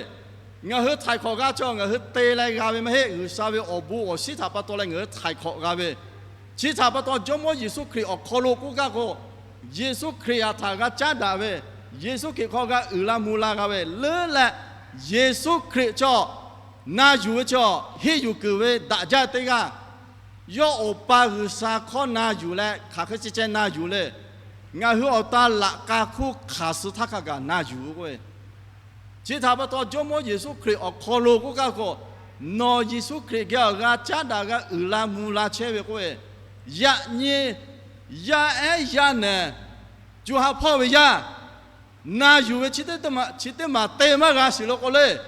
ngaˬ hui htaiˍ hk'awꞈ g'a chaw ngaˬ hui te leh g'a ve maˇ heˆ. G'uiˬsha ve awˬ bon awˬ shinˉ htaꞈ pa taw leh ngaˬ hui htaiˍ hk'awꞈ g'a ve, chi htaꞈ pa taw Jawˇmawˇ Yeˍsuˆ Hkriꞈ awˬ hk'aw lo k'oˆ gaˇ k'o, Yeˍsuˆ Hkriꞈ htaꞈ g'a caˉ daꞈ ve, Yeˍsuˆ Hkriꞈ hk'aw g'a uiˍ la mvuh la g'a ve leuˉ leh, Yeˍsuˆ Hkriꞈ chaw na yuˬ ve chaw, henˇ yuˬ kuiˬ ve daꞈ jaˇ teˇ g'aˇ, yawˇ Awˬ pa G'uiˬsha hkawˇ na yuˬ leh hk'aˬ hk'e ceh ceh na yuˬ le. Ngaˬ hui awˬ ta laꞈ k'a hkuˇ hk'aˬ suh htaˇ hk'a gaˬ na yuˬ ve k'o, chi htaꞈ pa taw Jawˇmawˇ Yeˍsuˆ Hkriꞈ awˬ hk'aw lo k'oˆ gaˇ k'o, nawˬ Yeˍsuˆ Hkriꞈ geh awˬ g'a caˉ daꞈ g'a uiˍ la mvuh la chehˇ ve k'o, yaꞈ nyi yaˇ ehˉ yaˇ nehˬ, co ha hpawˇ ve yaˇ, na yuˬ ve chi teˇ maˬ te maˇ g'a shiˍ lo k'o le,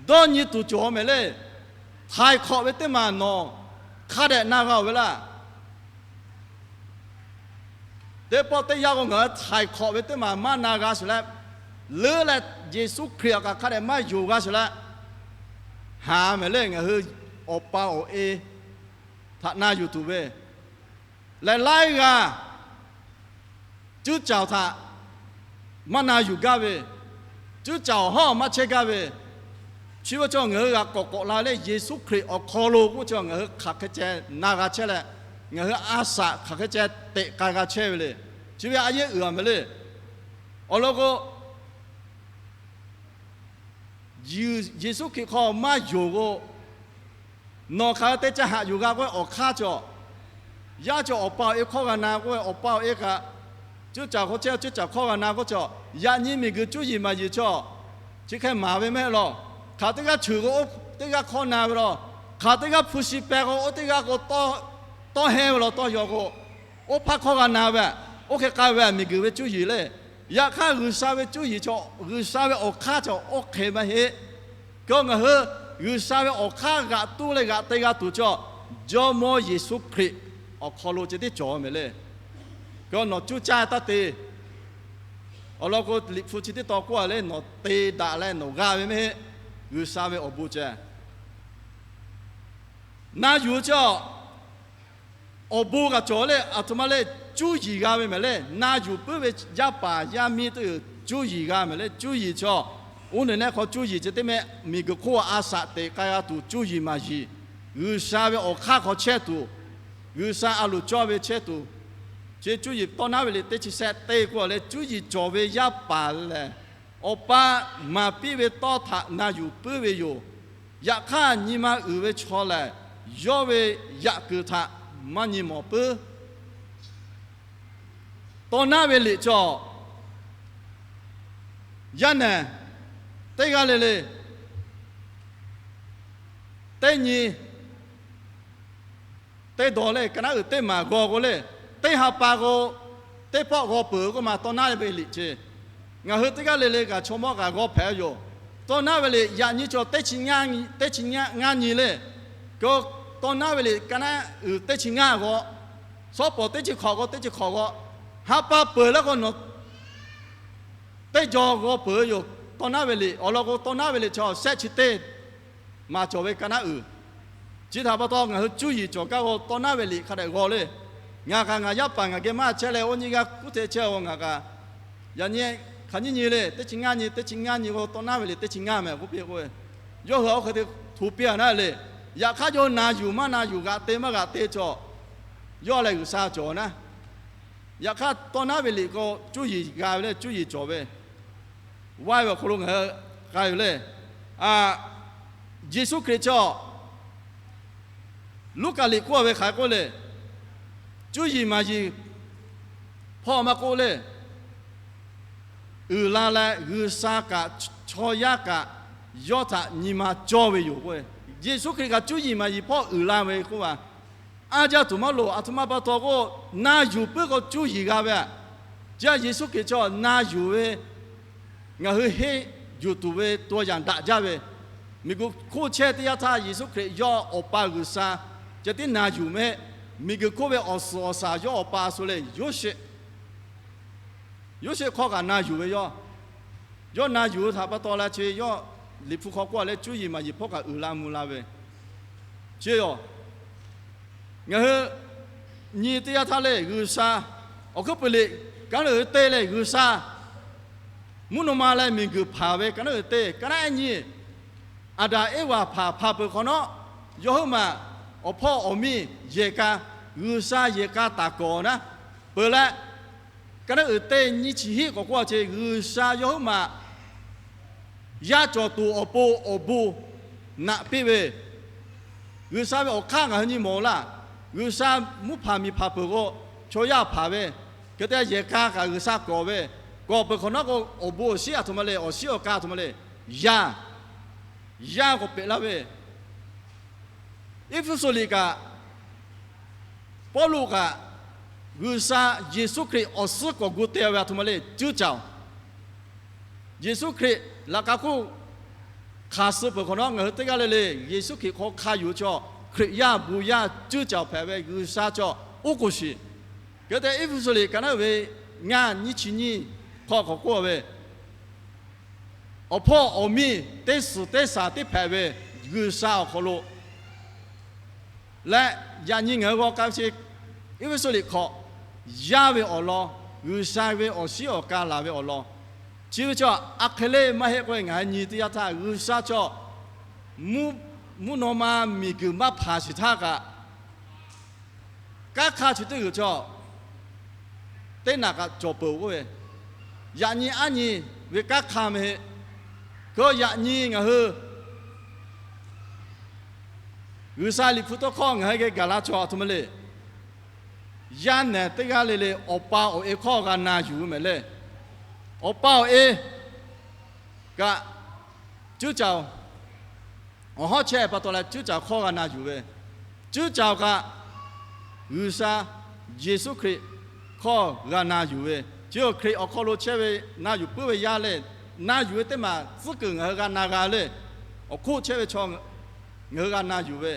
dawˇ nyi tuˬ cawˬ mehˍ le. Htaiˍ hk'awꞈ ve teˇ maˬ nawˬ hk'a dehꞈ na g'a-oˬ ve laˇ. Teˇ pawˆ teˇ yanˇ k'o ngaˬ hui htaiˍ hk'awꞈ ve teˇ maˬ maˇ na g'a sheˍ leh, leuˉ leh Yeˍsuˆ Hkriꞈ awˬ kaꞈ hk'a dehꞈ maˇ yonˍ g'a sheˍ leh, haˍ mehˍ le ngaˬ hui awˬ pa awˬ e htaꞈ na yuˬ tuˬ ve, lehˬ laiˉ g'aˇ cuˇ caˍ awˬ htaꞈ maˇ na yuˬ gaˇ ve, cuˇ caˍ awˬ hawˉ maˇ chehˇ gaˇ ve, chi ve chaw ngaˬ hui g'a k'awꞈ k'awꞈ la leh Yeˍsuˆ Hkriꞈ awˬ hk'aw lo k'oˆ chi ngaˬ hui hk'aˬ hk'e ceh na g'a chehˇ leh, ngaˬ hui a shaꞈ hk'aˬ hk'e ceh teꞈ k'ai g'a chehˇ ve le. Chi ve a yehˉ uiˍ a mehˍ le. Awˬ lawn k'o, Yeˍsuˆ Hkriꞈ hk'aw maˇ yonˍ k'o, nawˬ hk'aˬ hk'e te ca haꞈ yuˬ g'a k'oˆ ve awˬ hk'aˇ cawˬ, yaˇ cawˬ awˬ pa awˬ e hkawˇ g'a na k'oˆ ve awˬ pa awˬ e kaꞈ, cuˇ caˍ hk'aw chehˇ cuˇ caˍ hkawˇ g'a na k'oˆ cawˬ, yaꞈ nyi miˬguiˬ cuˇ yiˍ maˍ yiˍ cawˬ, chi hk'e maˍ ve mehˆ law. Hk'aˬ teˇ g'aˇ cheuˬ k'o, teˇ g'aˇ hkawˇ na ve law. Hk'aˬ teˇ g'aˇ hpu shi peh k'o, oˇ teˇ g'aˇ k'o tawˇ hehnˇ ve law tawˇ yaw k'o, oˇ hpaˇ hkawˇ g'a na ve, oˇ hk'e k'ai ve miˬguiˬ ve cuˇ yiˍ le. Yaꞈ hk'aˇ G'uiˬsha ve cuˇ yiˍ cawˬ, G'uiˬsha ve awˬ hk'aˇ cawˬ oˇ hk'e maˇ heˆ. K'o ngaˬ hui G'uiˬsha ve awˬ hk'aˇ g'aꞈ tuˉ leh g'aꞈ te g'a tuˬ cawˬ, Jawˇmawˇ Yeˍsuˆ Hkriꞈ awˬ hk'aw lo ceh tiˉ cawˬ mehˍ le. K'o nawˬ cuˇ caˇ taˇ te. Awˬ lawn k'o, Liꞈ hpu chi teˇ tawn k'oˆ a le, nawˬ te daꞈ leh nawˬ g'a ve mehˆ heˆ. G'uiˬsha ve awˬ bon ceh na yuˬ cawˬ. Awˬ bon kaꞈ cawˬ le, aˬ htoꞈ ma le, cuˇ yiˍ g'a ve mehˍ le. Na yuˬ puiˉ ve yaˇ paˍ yaˇ miˇ teˇ cuˇ yiˍ g'a mehˍ le. Cuˇ yiˍ cawˬ. Oˇ ne nehˆ hk'aw cuˇ yiˍ ceh teˇ mehˆ miˬguiˬ hk'oˆ a shaꞈ teꞈ k'ai g'a tuˬ cuˇ yiˍ maˍ yiˍ, G'uiˬsha ve awˬ hk'aˇ hk'aw chehˇ tuˬ, G'uiˬsha a loˍ cawˇ ve chehˇ tuˬ, chi cuˇ yiˍ tawˇ naˉ ve liꞈ teˇ chi shehˆ teˇ k'oˆ a le, cuˇ yiˍ cawˬ ve yaˇ paˍ lehˬ, awˬ pa maˍ piˇ ve tawˇ htaꞈ na yuˬ puiˉ ve yoˬ. Yaꞈ hk'aˇ nyi ma uiˍ ve chaw lehˬ, yawˇ ve yaꞈ kuiˬ htaꞈ maˇ nyi mawˬ puiˉ. Tawˇ naˉ ve liꞈ cawˬ, yaˇ nehˬ teˇ g'aˇ le le, teˇ nyi teˇ dawˬ le, ka naˉ uiˍ teˇ maˍ g'aw k'o le, teˇ ha pa k'o, teˇ pawˆ g'aw peuˬ k'oˆ ma tawˇ naˉ ve liꞈ ce. Ngaˬ hui teˇ g'aˇ le le kaꞈ chaw mawˇ kaꞈ g'aw hpehꞈ yoˬ. Tawˇ naˉ ve liꞈ yaꞈ nyi cawˬ teˇ chi ngaˇ nyi le. K'o, tawˇ naˉ ve liꞈ ka naˉ uiˍ teˇ chi ngaˇ g'aw, shawˉ pawˍ teˇ chi hk'awꞈ k'o teˇ chi hk'awꞈ g'aw, ha pa peuˬ leh k'o nawˬ teˇ jaw g'aw peuˬ yoˬ. Tawˇ naˉ ve liꞈ awˬ lawn k'o, tawˇ naˉ ve liꞈ chaw shehˆ chi teˇ maˍ cawˬ ve ka naˉ uiˍ. Chi htaꞈ pa taw ngaˬ hui cuˇ yiˍ cawˬ gaˇ k'o, tawˇ naˉ ve liꞈ hk'a dehꞈ g'aw le. Ngaˬ kaꞈ ngaˬ yaˇ paˍ ngaˬ geh maˇ chehˇ leh, oˇ nyiˇ g'aˇ kuˉ te chehˇ-o. Ngaˬ kaꞈ yaꞈ nyi hk'aˬ nyiˇ nyi le, teˇ chi ngaˇ nyi, teˇ chi ngaˇ nyi k'o, tawˇ naˉ ve liꞈ teˇ chi ngaˇ mehˍ k'oˆ piˇ k'o, yawˇ hui a oˇ hk'e te hto piˇ a naˉ le. Yaꞈ hk'aˇ yawˇ na yuˬ maˇ na yuˬ, g'aꞈ te maˇ g'aꞈ te cawˬ, yawˇ lehˬ G'uiˬsha cawˬ naˉ. Yaꞈ hk'aˇ tawˇ naˉ ve liꞈ k'o, cuˇ yiˍ g'a ve le, cuˇ yiˍ cawˬ ve, waiˇ ve awˬ hk'aw lo ngaˬ hui k'ai ve le. Yeˍsuˆ Hkriꞈ cawˬ, Luˉkaꞈ liꞈ k'oˆ ve hk'aˬ hk'e k'oˆ le, cuˇ yiˍ maˍ yiˍ hpawˇ maˇ k'oˆ le. Uiˍ la leh G'uiˬsha kaꞈ chaw yaˇ kaꞈ yawˇ htaꞈ nyi ma cawˇ ve yoˬ k'o, Yeˍsuˆ Hkriꞈ kaꞈ cuˇ yiˍ maˍ yiˍ hpawˇ uiˍ la ve k'oˆ ve, aˉ jaˇ tuˬ maˇ loˍ. Aˬ htoꞈ ma pa taw k'o, na yuˬ puiˉ k'o cuˇ yiˍ g'a ve, chi Yeˍsuˆ Hkriꞈ chaw na yuˬ ve ngaˬ hui henˇ yuˬ tuˬ ve to yanˍ daꞈ jaˇ ve, miˬguiˬ hk'oˆ chehˇ teˇ yanˇ htaˇ Yeˍsuˆ Hkriꞈ yawˇ Awˬ pa G'uiˬsha ceh tiˉ na yuˬ mehˆ. miˬguiˬ hk'oˆ ve awˬ suhˍ awˬ shaˍ yawˇ awˬ pa suh leh Yoˇsehꞈ, Yoˇsehꞈ hk'awˇ kaꞈ na yuˬ ve yoˬ. Yawˇ na yuˬ ve htaꞈ pa taw la chi yawˇ Liꞈ hpu hk'aw k'oˆ leh cuˇ yiˍ maˍ yiˍ hpawˇ kaꞈ uiˍ la mvuh la ve chi yoˬ. Ngaˬ hui nyi teˇ yanˇ htaˇ lehˬ, G'uiˬsha awˬ hkuiˉ puiˍ liꞈ ka naˉ uiˍ te leh G'uiˬsha mvuhˇ naw ma leh miˬguiˬ hpanˍ ve ka naˉ uiˍ te, ka naˉ ehˉ nyi Aˍdanˍ Eˇvaˍ hpanˍ hpanˍ peuˬ hk'awꞈ nawˉ, yawˇ huiˉ maˬ awˬ hpawˇ awˬ miˇ yehˬ k'a, G'uiˬsha yehˬ k'a taˍ kawˍ naˉ peuˬ leh, ka naˉ uiˍ te nyi chi hiˆ k'awꞈ k'oˆ ce, G'uiˬsha yawˇ huiˉ maˬ yaˇ cawˬ tuˬ awˬ pon awˬ bon naꞈ piˇ ve, G'uiˬsha ve awˬ hk'aˇ ngaˬ hui nyi mawˬ laˇ. G'uiˬsha mvuhˇ hpanˍ miˬ hpanˍ peuˬ k'o, chaw yaˇ hpanˍ ve, hk'e te yehˬ k'a kaꞈ G'uiˬsha kawˍ ve, kawˍ peuˬ hk'awꞈ nawˉ k'o, awˬ bon awˬ shinˉ aˬ htoꞈ ma le, awˬ shinˉ awˬ k'a aˬ htoꞈ ma le, yaˇ, yaˇ k'awꞈ pehꞈ laˇ ve, Eˇfeˇsuꞈ liꞈ kaꞈ Pawˇluꞈ kaꞈ G'uiˬsha Yeˍsuˆ Hkriꞈ awˬ suhˉ k'awꞈ gu te ve aˬ htoꞈ ma le, cuˇ caˍ oˬ. Yeˍsuˆ Hkriꞈ laꞈ ka hk'oˆ hk'aˬ suh peuˬ hk'awꞈ nawˉ, ngaˬ hui teˇ g'aˇ le le Yeˍsuˆ Hkriꞈ hk'aw hk'a yuˬ chaw, Hkriꞈ yaˇ bon yaˇ cuˇ caˍ oˬ hpehꞈ ve G'uiˬsha chaw oˉ k'oˍ shiˍ. Hk'e te Eˇfeˇsuꞈ liꞈ ka naˉ uiˍ ve ngaˇ nyiˇ chi nyiˇ hk'aw k'awꞈ k'oˆ ve, awˬ hpawˇ awˬ miˇ teˇ suhˍ teˇ shaˍ teˇ hpehꞈ ve G'uiˬsha awˬ hk'aw lo leh, yaꞈ nyi ngaˬ hui g'aw k'ai ve chi, Eˇfeˇsuꞈ liꞈ hk'awꞈ, yaˇ ve awˬ lawn, G'uiˬsha ve awˬ shinˉ awˬ ka laˬ ve awˬ lawn, chi ve chaw aˬ hk'e le maˇ heˆ k'oˆ ve ngaˬ hui nyi teˇ yanˇ htaˇ, G'uiˬsha chaw mvuhˇ naw ma miˬguiˬ maˇ hpanˍ shiˍ htaˇ kaꞈ, kanˉ hk'aˇ chi teˇ g'uiˬ chaw teˇ naꞈ kaꞈ cawˬ peuˬ k'oˆ ve, yaꞈ nyi aˉ nyi ve kanˉ hk'aˇ meh heˆ. Hk'e yaꞈ nyi ngaˬ hui G'uiˬsha Liꞈ hpu tawˇ hkawˇ ngaˬ hui geh gaˬ la chaw aˬ htoꞈ ma le, yaˇ nehˬ teˇ g'aˇ le le awˬ pa awˬ e hk'awˇ g'a na yuˬ ve mehˍ le. Awˬ pa awˬ e kaꞈ cuˇ caˍ oˬ. Awˬ hawˉ chehˇ pa taw leh cuˇ caˍ hk'awˇ g'a na yuˬ ve, cuˇ caˍ oˬ kaꞈ G'uiˬsha Yeˍsuˆ Hkriꞈ hk'awˇ g'a na yuˬ ve, chi oˬ Hkriꞈ awˬ hk'aw lo chehˇ ve na yuˬ puiˉ ve yaˇ le, na yuˬ ve teˇ maˬ tcuhˉ kuiˬ ngaˬ hui g'a na g'a le, awˬ hk'oˆ chehˇ ve chaw ngaˬ hui g'a na yuˬ ve,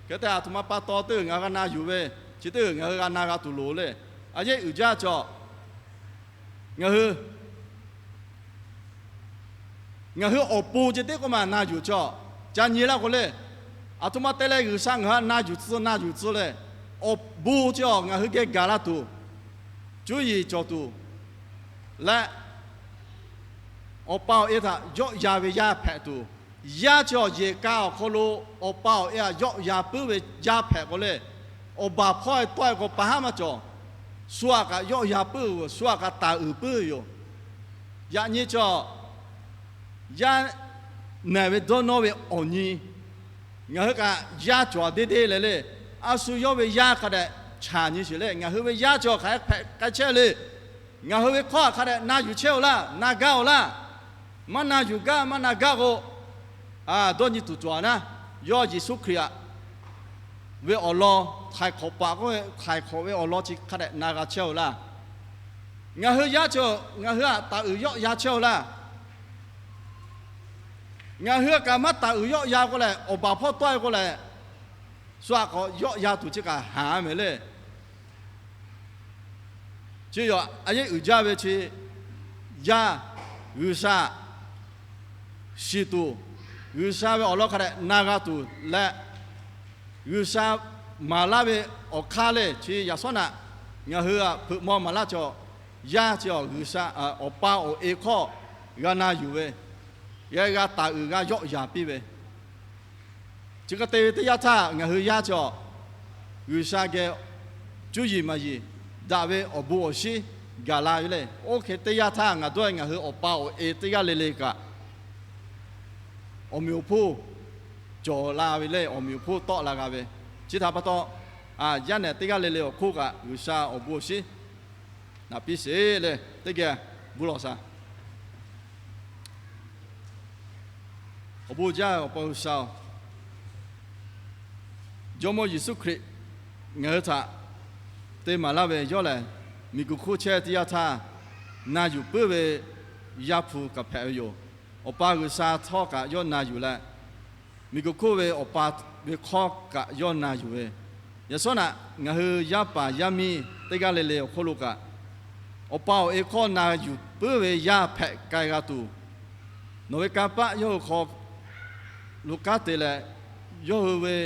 hk'e te aˬ htoꞈ ma pa taw teˇ g'uiˬ ngaˬ hui g'a na yuˬ ve, chi teˇ g'uiˬ ngaˬ hui g'a na g'a tuˬ loˍ le. A yehˉ uiˍ jaˇ chaw, ngaˬ hui ngaˬ hui awˬ pon ceh teˇ k'oˆ maˬ na yuˬ chaw, ca nyi laˇ k'o le, aˬ htoꞈ ma te leh G'uiˬsha ngaˬ hui na yuˬ tcuh na yuˬ tcuh leh, awˬ bon chi awˬ ngaˬ hui geh gaˬ la tuˬ, cuˇ yiˍ cawˬ tuˬ leh, awˬ pa awˬ e htaꞈ yawˆ yan ve yaˇ hpehꞈ tuˬ, yaˇ chi awˬ yehˬ k'a awˬ hk'aw lo awˬ pa awˬ e htaꞈ yawˆ yan puiˉ ve yaˇ hpehꞈ k'o le, awˬ baˬ hpawˇ e tawˆ e k'o pa haˉ maˇ cawˬ. Shu aꞈ kaꞈ yawˆ yan puiˉ ve yoˬ, shu aꞈ kaꞈ taˍ uiˍ puiˉ ve yoˬ. Yaꞈ nyi chaw yaˇ nehˬ ve dawˇ nawˇ ve awˬ nyi, ngaˬ hui kaꞈ yaˇ cawˬ deˇ deˇ leh le, a shu yawˇ ve yaˇ hk'a dehꞈ chaˍ nyi sheˍ le, ngaˬ hui ve yaˇ cawˬ hk'aˬ hk'e hpehꞈ k'ai chehˇ le, ngaˬ hui ve hkawˇ hk'a dehꞈ na yuˬ chehˇ oˬ laˇ, na gaˇ oˬ laˇ. Maˇ na yuˬ gaˇ, maˇ na gaˇ k'o, dawˇ nyi tuˬ cawˬ naˉ, yawˇ Yeˍsuˆ Hkriꞈ aꞈ ve awˬ lawn htaiˍ hk'awꞈ paˍ k'oˆ ve htaiˍ hk'awꞈ ve awˬ lawn chi hk'a dehꞈ na g'a chehˇ oˬ laˇ. Ngaˬ hui yaˇ cawˬ ngaˬ hui aꞈ taˍ uiˍ yawˆ yan chehˇ oˬ laˇ. Ngaˬ hui kaꞈ maˇ taˍ uiˍ yawˆ yan k'o lehˬ, awˬ baˬ hpawˇ tawˆ e k'o lehˬ, shu aꞈ k'awꞈ yawˆ yan tuˬ chi kaꞈ haˍ mehˍ le. Chi yawˬ a yehˉ uiˍ jaˇ ve chi yaˇ G'uiˬsha shiˍ tuˬ, G'uiˬsha ve awˬ lawn hk'a dehꞈ na g'a tuˬ leh, G'uiˬsha maˍ laˇ ve awˬ hk'aˇ le chi yaꞈ shawˉ naꞈ ngaˬ hui aꞈ hpeuꞈ maw maˍ laˇ chaw, yaˇ chi awˬ G'uiˬsha awˬ pa awˬ e hk'awˇ g'a na yuˬ ve, g'a g'a taˍ uiˍ g'a yawˆ yan piˇ ve, chi hk'e te ve teˇ yanˇ htaˇ ngaˬ hui yaˇ chi awˬ G'uiˬsha geh cuˇ yiˍ maˍ yiˍ daꞈ ve awˬ bon awˬ shinˉ gaˬ la ve le. Oˇ hk'e teˇ yanˇ htaˇ ngaˬ dawˇ e ngaˬ hui awˬ pa awˬ e teˇ g'aˇ le le kaꞈ awˬ meꞈ awˬ hponˇ cawˬ la ve le, awˬ meꞈ awˬ hponˇ tawˆ la g'a ve. Chi htaꞈ pa taw, yaˇ nehˬ teˇ g'aˇ le le awˬ hk'oˆ kaꞈ G'uiˬsha awˬ bon awˬ shinˉ naꞈ piˇ sheˍ le. Teˇ geh bon lawˬ shaˍ. Awˬ bon jaˇ Awˬ pa G'uiˬsha-oˬ, Jawˇmawˇ Yeˍsuˆ Hkriꞈ ngaˬ hui htaꞈ te maˍ laˇ ve yawˇ lehˬ, miˬguiˬ hk'oˆ chehˇ teˇ yanˇ htaˇ na yuˬ puiˉ ve Yaˇ hpu kaꞈ hpehꞈ ve yoˬ. Awˬ pa G'uiˬsha htawˇ kaꞈ yawˇ na yuˬ leh, miˬguiˬ hk'oˆ ve Awˬ pa ve hkawˇ kaꞈ yawˇ na yuˬ ve, Yaꞈ shawˉ naꞈ ngaˬ hui yaˇ paˍ yaˇ miˇ teˇ g'aˇ le le awˬ hk'oˆ lo kaꞈ, awˬ pa awˬ e hkawˇ na yuˬ puiˉ ve yaˇ hpehꞈ k'ai g'a tuˬ, nawˬ ve kanˇ paˆ yawˇ hui hk'aw lo kanˉ te leh, yawˇ hui ve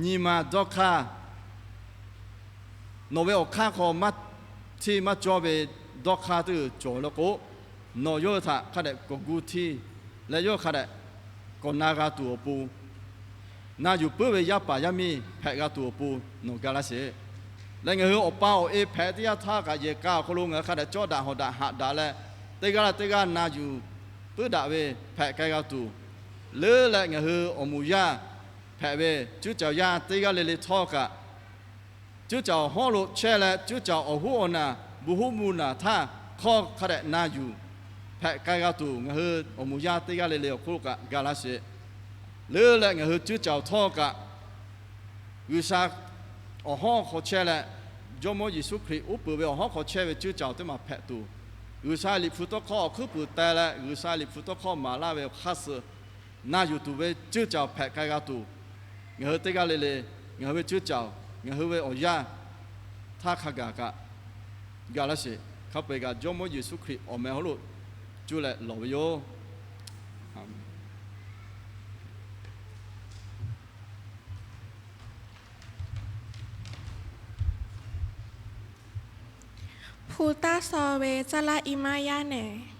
nyi ma dawˇ hk'aˇ, nawˬ ve awˬ hk'aˇ hk'aw maˇ hteˇ maˇ cawˇ ve dawˇ hk'aˇ teˇ cawˬ le k'o, nawˬ yawˇ hui htaꞈ hk'a dehꞈ kawꞈ gu hteˇ leh, yawˇ hui hk'a dehꞈ kawꞈ na g'a tuˬ awˬ pon, na yuˬ puiˉ ve yaˇ paˍ yaˇ miˇ hpehꞈ g'a tuˬ awˬ pon nawˬ ga laˇ sheˍ. Leh ngaˬ hui awˬ pa awˬ e hpehꞈ teˇ yanˇ htaˇ kaꞈ, yehˬ k'a awˬ hk'aw lo ngaˬ hui hk'a dehꞈ cawˇ daꞈ hawˍ daꞈ haꞈ daꞈ leh, teˇ g'aˇ leh teˇ g'aˇ na yuˬ puiˉ daꞈ ve hpehꞈ k'ai g'a tuˬ, leuˉ leh ngaˬ hui awˬ moˍ yaˇ hpehꞈ ve cuˉ caoˬ yaˇ teˇ g'aˇ le le htawˇ kaꞈ, cuˉ caoˬ awˬ hawˉ lo chehˇ leh, cuˉ caoˬ awˬ hoˉ awˬ naˬ, bon hoˉ mvuh naˬ htaˇ hk'awˇ hk'a dehꞈ na yuˬ hpehꞈ k'ai g'a tuˬ, ngaˬ hui awˬ moˍ yaˇ teˇ g'aˇ le le awˬ hk'oˆ lo kaꞈ ga laˇ sheˍ. Leuˉ leh ngaˬ hui cuˉ caoˬ htawˇ kaꞈ, G'uiˬsha awˬ hawˉ hk'aw chehˇ leh, Jawˇmawˇ Yeˍsuˆ Hkriꞈ uˉ peunˍ ve awˬ hawˉ hk'aw chehˇ ve cuˉ caoˬ teˇ maˬ hpehꞈ tuˬ, G'uiˬsha Liꞈ hpu tawˇ hkawˇ awˬ hkuiˉ puiˍ teh leh, G'uiˬsha Liꞈ hpu tawˇ hkawˇ maˍ laˇ ve awˬ hk'aˇ suh na yuˬ tuˬ ve cuˉ caoˬ hpehꞈ k'ai g'a tuˬ, ngaˬ hui teˇ g'aˇ le le, ngaˬ hui ve cuˉ caoˬ, ngaˬ hui ve awˬ yanˇ htaˇ hk'a gaˬ kaꞈ ga laˇ sheˍ. Hk'a peu eˬ kaꞈ Jawˇmawˇ Yeˍsuˆ Hkriꞈ awˬ meh hawˉ lo cuˇ leh lawˬ ve yoˬ. Hpu taˇ shaw ve caˇ laˇ i maˇ yaˇ nehˬ.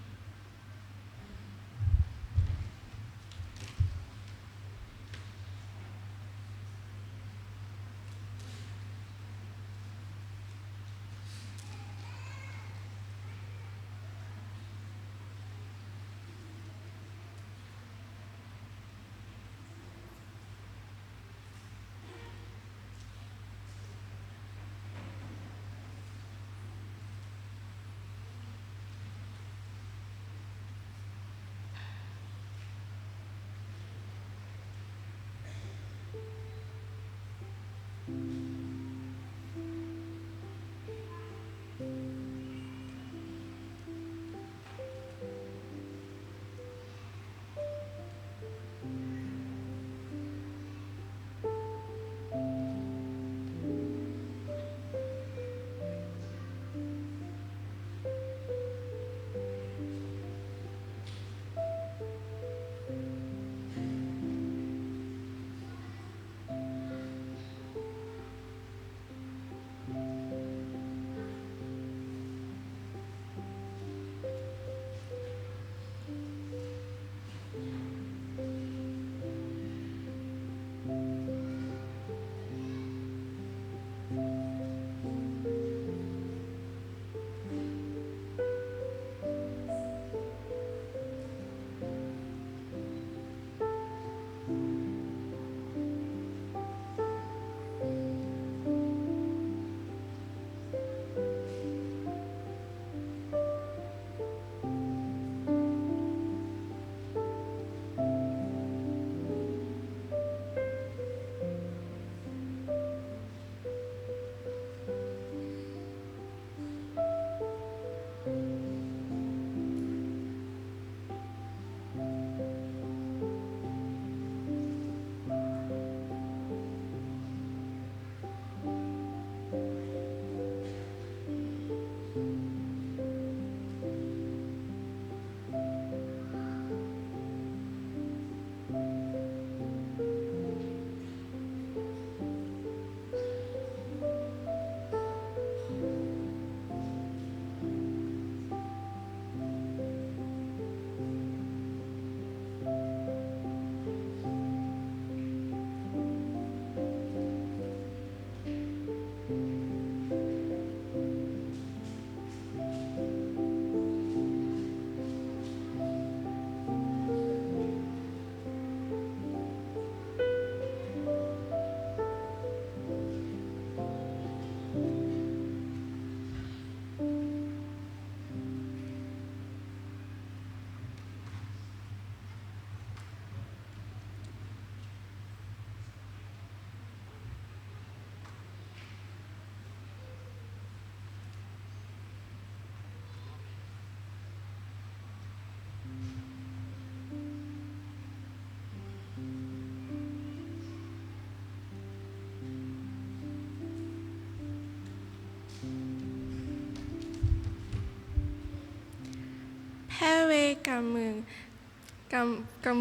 Kaˍ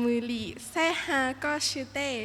muiˬ liꞈ, sehˉ ha kawˇ shu teˇ.